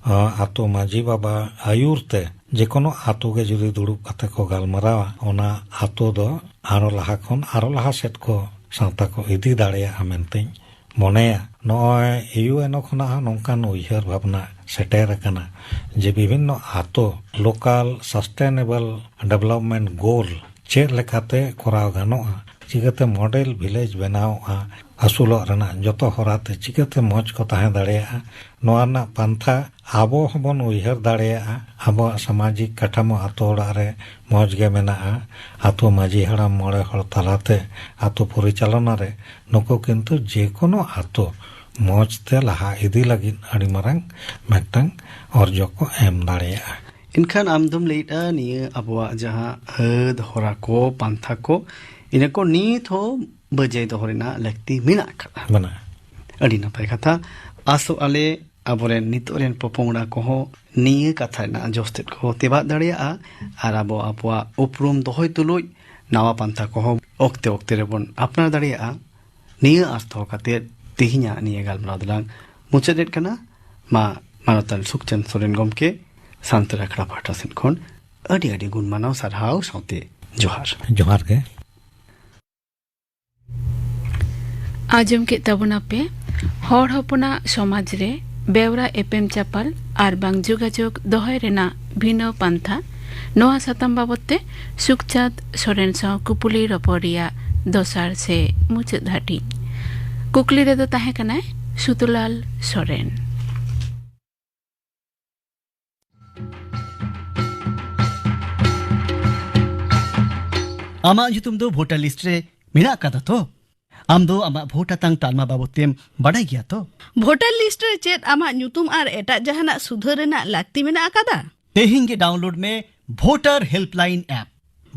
ᱟ, ᱟᱛᱳ ᱢᱟᱹᱡᱷᱤ ᱵᱟᱵᱟ ᱟᱹᱭᱩᱨ ᱛᱮ ᱡᱮᱠᱳᱱᱳ ᱟᱛᱳ ᱜᱮ ᱡᱩᱫᱤ ᱫᱩᱲᱩᱵ ᱠᱟᱛᱮ ᱠᱚ ᱜᱟᱞᱢᱟᱨᱟᱣᱟ, ᱚᱱᱟ ᱟᱛᱳ ᱫᱚ ᱟᱨᱚ ᱞᱟᱦᱟ ᱠᱷᱚᱱ ᱟᱨᱚ ᱞᱟᱦᱟ ᱥᱮᱫ ᱠᱚ ᱥᱟᱶᱛᱟ ᱠᱚ ᱤᱫᱤ ᱫᱟᱲᱮᱭᱟᱜᱼᱟ ᱢᱮᱱᱛᱮᱧ ᱢᱚᱱᱮᱭᱟ᱾ ᱱᱚᱜᱼᱚᱭ ᱤᱭᱩ ᱮᱱ ᱳ ᱠᱷᱚᱱᱟᱜ ᱦᱚᱸ ᱱᱚᱝᱠᱟᱱ ᱩᱭᱦᱟᱹᱨ ᱵᱷᱟᱵᱽᱱᱟ ᱥᱮᱴᱮᱨ ᱟᱠᱟᱱᱟ ᱡᱮ ᱵᱤᱵᱷᱤᱱᱱᱚ ᱟᱛᱳ local sustainable development goal ᱪᱮᱫ ᱞᱮᱠᱟᱛᱮ ᱠᱚᱨᱟᱣ ᱜᱟᱱᱚᱜᱼᱟ, ᱪᱤᱠᱟᱹᱛᱮ model village ᱵᱮᱱᱟᱣᱚᱜᱼᱟ, ᱟᱹᱥᱩᱞᱚᱜ ᱨᱮᱱᱟᱜ ᱡᱚᱛᱚ ᱦᱚᱨᱟᱛᱮ ᱪᱤᱠᱟᱹᱛᱮ ᱢᱚᱡᱽ ᱠᱚ ᱛᱟᱦᱮᱸ ᱫᱟᱲᱮᱭᱟᱜᱼᱟ, ᱱᱚᱣᱟ ᱨᱮᱱᱟᱜ ᱯᱟᱱᱛᱷᱟ ᱟᱵᱚ ᱦᱚᱸᱵᱚᱱ ᱩᱭᱦᱟᱹᱨ ᱫᱟᱲᱮᱭᱟᱜᱼᱟ᱾ ᱟᱵᱚᱣᱟᱜ ᱥᱟᱢᱟᱡᱤᱠ ᱠᱟᱴᱷᱟᱢᱳ ᱟᱛᱳ ᱚᱲᱟᱜ ᱨᱮ ᱢᱚᱡᱽ ᱜᱮ ᱢᱮᱱᱟᱜᱼᱟ᱾ ᱟᱛᱳ ᱢᱟᱹᱡᱷᱤ ᱦᱟᱲᱟᱢ ᱢᱚᱬᱮ ᱦᱚᱲ ᱛᱟᱞᱟᱛᱮ ᱟᱛᱳ ᱯᱚᱨᱤᱪᱟᱞᱚᱱᱟ ᱨᱮ ᱱᱩᱠᱩ ᱠᱤᱱᱛᱩ ᱡᱮᱠᱳᱱᱳ ᱟᱛᱳ ᱢᱚᱡᱽ ᱛᱮ ᱞᱟᱦᱟ ᱤᱫᱤ ᱞᱟᱹᱜᱤᱫ ᱟᱹᱰᱤ ᱢᱟᱨᱟᱝ ᱢᱤᱫᱴᱟᱝ ᱚᱨᱡᱚ ᱠᱚ ᱮᱢ ᱫᱟᱲᱮᱭᱟᱜᱼᱟ᱾ ᱮᱱᱠᱷᱟᱱ ᱟᱢ ᱫᱚᱢ ᱞᱟᱹᱭᱮᱫᱼᱟ, ᱱᱤᱭᱟᱹ ᱟᱵᱚᱣᱟᱜ ᱡᱟᱦᱟᱸ ᱦᱟᱹᱫ ᱦᱚᱨᱟ ᱠᱚ, ᱯᱟᱱᱛᱷᱟ ᱠᱚ, ᱤᱱᱟᱹ ᱠᱚ ᱱᱤᱛ ᱦᱚᱸ ᱵᱟᱹᱡᱟᱹᱭ ᱫᱚᱦᱚ ᱨᱮᱱᱟᱜ ᱞᱟᱹᱠᱛᱤ ᱢᱮᱱᱟᱜ ᱟᱠᱟᱫᱟ᱾ ᱢᱮᱱᱟᱜᱼᱟ᱾ ᱟᱹᱰᱤ ᱱᱟᱯᱟᱭ ᱠᱟᱛᱷᱟ᱾ ᱟᱥᱚᱜ ᱟᱞᱮ ᱟᱵᱚᱨᱮᱱ ᱱᱤᱛᱚᱜ ᱨᱮᱱ ᱯᱚᱯᱚᱝᱲᱟ ᱠᱚᱦᱚᱸ ᱱᱤᱭᱟᱹ ᱠᱟᱛᱷᱟ ᱨᱮᱱᱟᱜ ᱡᱚᱥ ᱛᱮᱫ ᱠᱚ ᱛᱮᱵᱟᱫ ᱫᱟᱲᱮᱭᱟᱜᱼᱟ ᱟᱨ ᱟᱵᱚ ᱟᱵᱚᱣᱟᱜ ᱩᱯᱨᱩᱢ ᱫᱚᱦᱚᱭ ᱛᱩᱞᱩᱡ ᱱᱟᱣᱟ ᱯᱟᱱᱛᱷᱟ ᱠᱚᱦᱚᱸ ᱚᱠᱛᱮ ᱚᱠᱛᱮ ᱨᱮᱵᱚᱱ ᱟᱯᱱᱟᱨ ᱫᱟᱲᱮᱭᱟᱜᱼᱟ᱾ ᱱᱤᱭᱟᱹ ᱟᱨᱛᱷᱚ ᱠᱟᱛᱮ ᱛᱮᱦᱮᱧᱟᱜ ᱱᱤᱭᱟᱹ ᱜᱟᱞᱢᱟᱨᱟᱣ ᱫᱚᱞᱟᱝ ᱢᱩᱪᱟᱹᱫ ᱮᱫ ᱠᱟᱱᱟ᱾ ᱢᱟ ᱢᱟᱱᱚᱛᱟᱱ ᱥᱩᱠᱪᱟᱸᱫ ᱥᱚᱨᱮᱱ ᱜᱚᱢᱠᱮ ᱥᱟᱱᱛᱟᱲ ᱟᱠᱷᱲᱟ ᱯᱟᱦᱴᱟ ᱥᱮᱫ ᱠᱷᱚᱱ ᱟᱹᱰᱤ ᱟᱹᱰᱤ ᱜᱩᱱ ᱢᱟᱱᱟᱣ ᱥᱟᱨᱦᱟᱣ ᱥᱟᱶᱛᱮ ᱡᱚᱦᱟᱨ᱾ ᱡᱚᱦᱟᱨ ᱜᱮ᱾ ᱟᱸᱡᱚᱢ ᱠᱮᱫ ᱛᱟᱵᱚᱱᱟᱯᱮ ᱦᱚᱲ ᱦᱚᱯᱚᱱᱟᱜ ᱥᱚᱢᱟᱡᱽ ᱨᱮ ᱵᱮᱣᱨᱟ ᱮᱯᱮᱢ ᱪᱟᱯᱟᱞ ᱟᱨ ᱵᱟᱝ ᱡᱳᱜᱟᱡᱳᱜᱽ ᱫᱚᱦᱚᱭ ᱨᱮᱱᱟᱜ ᱵᱷᱤᱱᱟᱹ ᱯᱟᱱᱛᱷᱟ᱾ ᱱᱚᱣᱟ ᱥᱟᱛᱟᱢ ᱵᱟᱵᱚᱛ ᱛᱮ ᱥᱩᱠᱪᱟᱸᱫ ᱥᱚᱨᱮᱱ ᱥᱟᱶ ᱠᱩᱯᱩᱞᱤ ᱨᱚᱯᱚᱲ ᱨᱮᱭᱟᱜ ᱫᱚᱥᱟᱨ ᱥᱮ ᱢᱩᱪᱟᱹᱫ ᱦᱟᱹᱴᱤᱧ᱾ ᱠᱩᱠᱞᱤ ᱨᱮᱫᱚ ᱛᱟᱦᱮᱸ ᱠᱟᱱᱟᱭ ᱥᱩᱛᱩᱞᱟᱞ ᱥᱚᱨᱮᱱ᱾ ᱟᱢᱟᱜ ᱧᱩᱛᱩᱢ ᱫᱚ ᱵᱷᱳᱴᱟᱨ ᱞᱤᱥᱴ ᱨᱮ ᱢᱮᱱᱟᱜ ᱟᱠᱟᱫᱟ ᱛᱚ? ᱟᱢ ᱫᱚ ᱟᱢᱟᱜ ᱵᱷᱳᱴ ᱟᱛᱟᱝ ᱛᱟᱞᱢᱟ ᱵᱟᱵᱚᱫ ᱛᱮᱢ ᱵᱟᱰᱟᱭ ᱜᱮᱭᱟ ᱛᱚ? ᱵᱷᱳᱴᱟᱨ ᱞᱤᱥᱴ ᱨᱮ ᱪᱮᱫ ᱟᱢᱟᱜ ᱧᱩᱛᱩᱢ ᱟᱨ ᱮᱴᱟᱜ ᱡᱟᱦᱟᱱᱟᱜ ᱥᱩᱫᱷᱟᱹᱨ ᱨᱮᱱᱟᱜ ᱞᱟᱹᱠᱛᱤ ᱢᱮᱱᱟᱜ ᱟᱠᱟᱫᱟ? ᱛᱮᱦᱮᱧ ᱜᱮ ᱰᱟᱣᱩᱱᱞᱳᱰ ᱢᱮ ᱵᱷᱳᱴᱟᱨ ᱦᱮᱞᱯᱞᱟᱭᱤᱱ ᱮᱯ᱾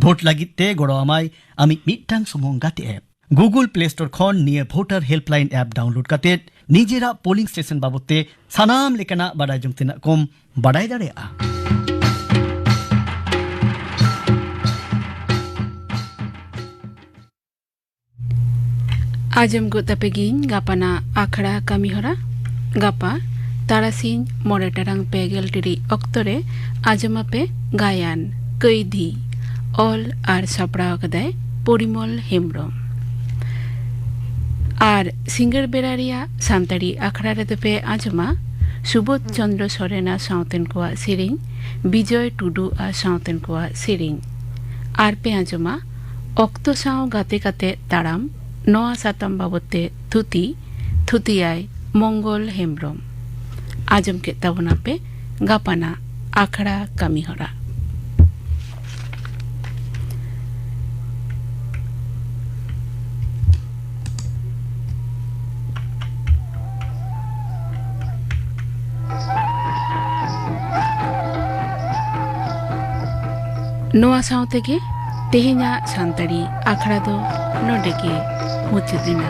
ᱵᱷᱳᱴ ᱞᱟᱹᱜᱤᱫ ᱛᱮ ᱜᱚᱲᱚ ᱟᱢᱟᱭ ᱟᱢᱤᱡ ᱢᱤᱫᱴᱟᱝ ᱥᱩᱢᱩᱝ ᱜᱟᱛᱮ ᱮᱯ᱾ Google Play Store ᱠᱷᱚᱱ ᱱᱤᱭᱟᱹ ᱵᱷᱳᱴᱟᱨ ᱦᱮᱞᱯᱞᱟᱭᱤᱱ ᱮᱯ ᱰᱟᱣᱩᱱᱞᱳᱰ ᱠᱟᱛᱮ ᱱᱤᱡᱮᱨᱟᱜ ᱯᱳᱞᱤᱝ ᱥᱴᱮᱥᱚᱱ ᱵᱟᱵᱚᱫ ᱛᱮ ᱥᱟᱱᱟᱢ ᱞᱮᱠᱟᱱᱟᱜ ᱵᱟᱰᱟᱭ ᱡᱚᱝ ᱛᱮᱱᱟᱜ ᱠᱚᱢ ᱵᱟᱰᱟᱭ ᱫᱟᱲᱮᱭᱟᱜᱼᱟ᱾ ᱟᱸᱡᱚᱢ ᱜᱚᱫ ᱟᱯᱮ ᱜᱤᱧ ᱜᱟᱯᱟᱱᱟᱜ ᱟᱠᱷᱲᱟ ᱠᱟᱹᱢᱤᱦᱚᱨᱟ᱾ ᱜᱟᱯᱟ ᱛᱟᱨᱟᱥᱤᱧ ᱢᱚᱬᱮ ᱴᱟᱲᱟᱝ ᱯᱮ ᱜᱮᱞ ᱴᱤᱲᱤᱡ ᱚᱠᱛᱚ ᱨᱮ ᱟᱸᱡᱚᱢ ᱟᱯᱮ ᱜᱟᱭᱟᱱ ᱠᱟᱹᱭᱫᱷᱤ, ᱚᱞ ᱟᱨ ᱥᱟᱯᱲᱟᱣ ᱟᱠᱟᱫᱟᱭ ᱯᱚᱨᱤᱢᱚᱞ ᱦᱮᱢᱵᱽᱨᱚᱢ᱾ ᱟᱨ ᱥᱤᱸᱜᱟᱹᱲ ᱵᱮᱲᱟ ᱨᱮᱭᱟᱜ ᱥᱟᱱᱛᱟᱲᱤ ᱟᱠᱷᱲᱟ ᱨᱮᱫᱚ ᱯᱮ ᱟᱸᱡᱚᱢᱟ ᱥᱩᱵᱳᱫᱷ ᱪᱚᱸᱫᱽᱨᱚ ᱥᱚᱨᱮᱱ ᱟᱨ ᱥᱟᱶᱛᱮᱱ ᱠᱚᱣᱟᱜ ᱥᱮᱨᱮᱧ, ᱵᱤᱡᱚᱭ ᱴᱩᱰᱩ ᱟᱨ ᱥᱟᱶᱛᱮᱱ ᱠᱚᱣᱟᱜ ᱥᱮᱨᱮᱧ᱾ ᱟᱨ ᱯᱮ ᱟᱸᱡᱚᱢᱟ ᱚᱠᱛᱚ ᱥᱟᱶ ᱜᱟᱛᱮ ᱠᱟᱛᱮ ᱛᱟᱲᱟᱢ, ᱱᱚᱣᱟ ᱥᱟᱛᱟᱢ ᱵᱟᱵᱚᱛ ᱛᱮ ᱛᱷᱩᱛᱤ, ᱛᱷᱩᱛᱤᱭᱟᱭ ᱢᱚᱝᱜᱚᱞ ᱦᱮᱢᱵᱽᱨᱚᱢ᱾ ᱟᱸᱡᱚᱢ ᱠᱮᱫ ᱛᱟᱵᱚᱱᱟᱯᱮ ᱜᱟᱯᱟᱱᱟᱜ ᱟᱠᱷᱲᱟ ᱠᱟᱹᱢᱤᱦᱚᱨᱟ᱾ ᱱᱚᱣᱟ ᱥᱟᱶ ᱛᱮᱜᱮ ᱛᱮᱦᱮᱧᱟᱜ ᱥᱟᱱᱛᱟᱲᱤ ᱟᱠᱷᱲᱟ ᱫᱚ ᱱᱚᱰᱮ ᱜᱮ ᱢᱩᱪᱟᱹᱫ ᱮᱱᱟ᱾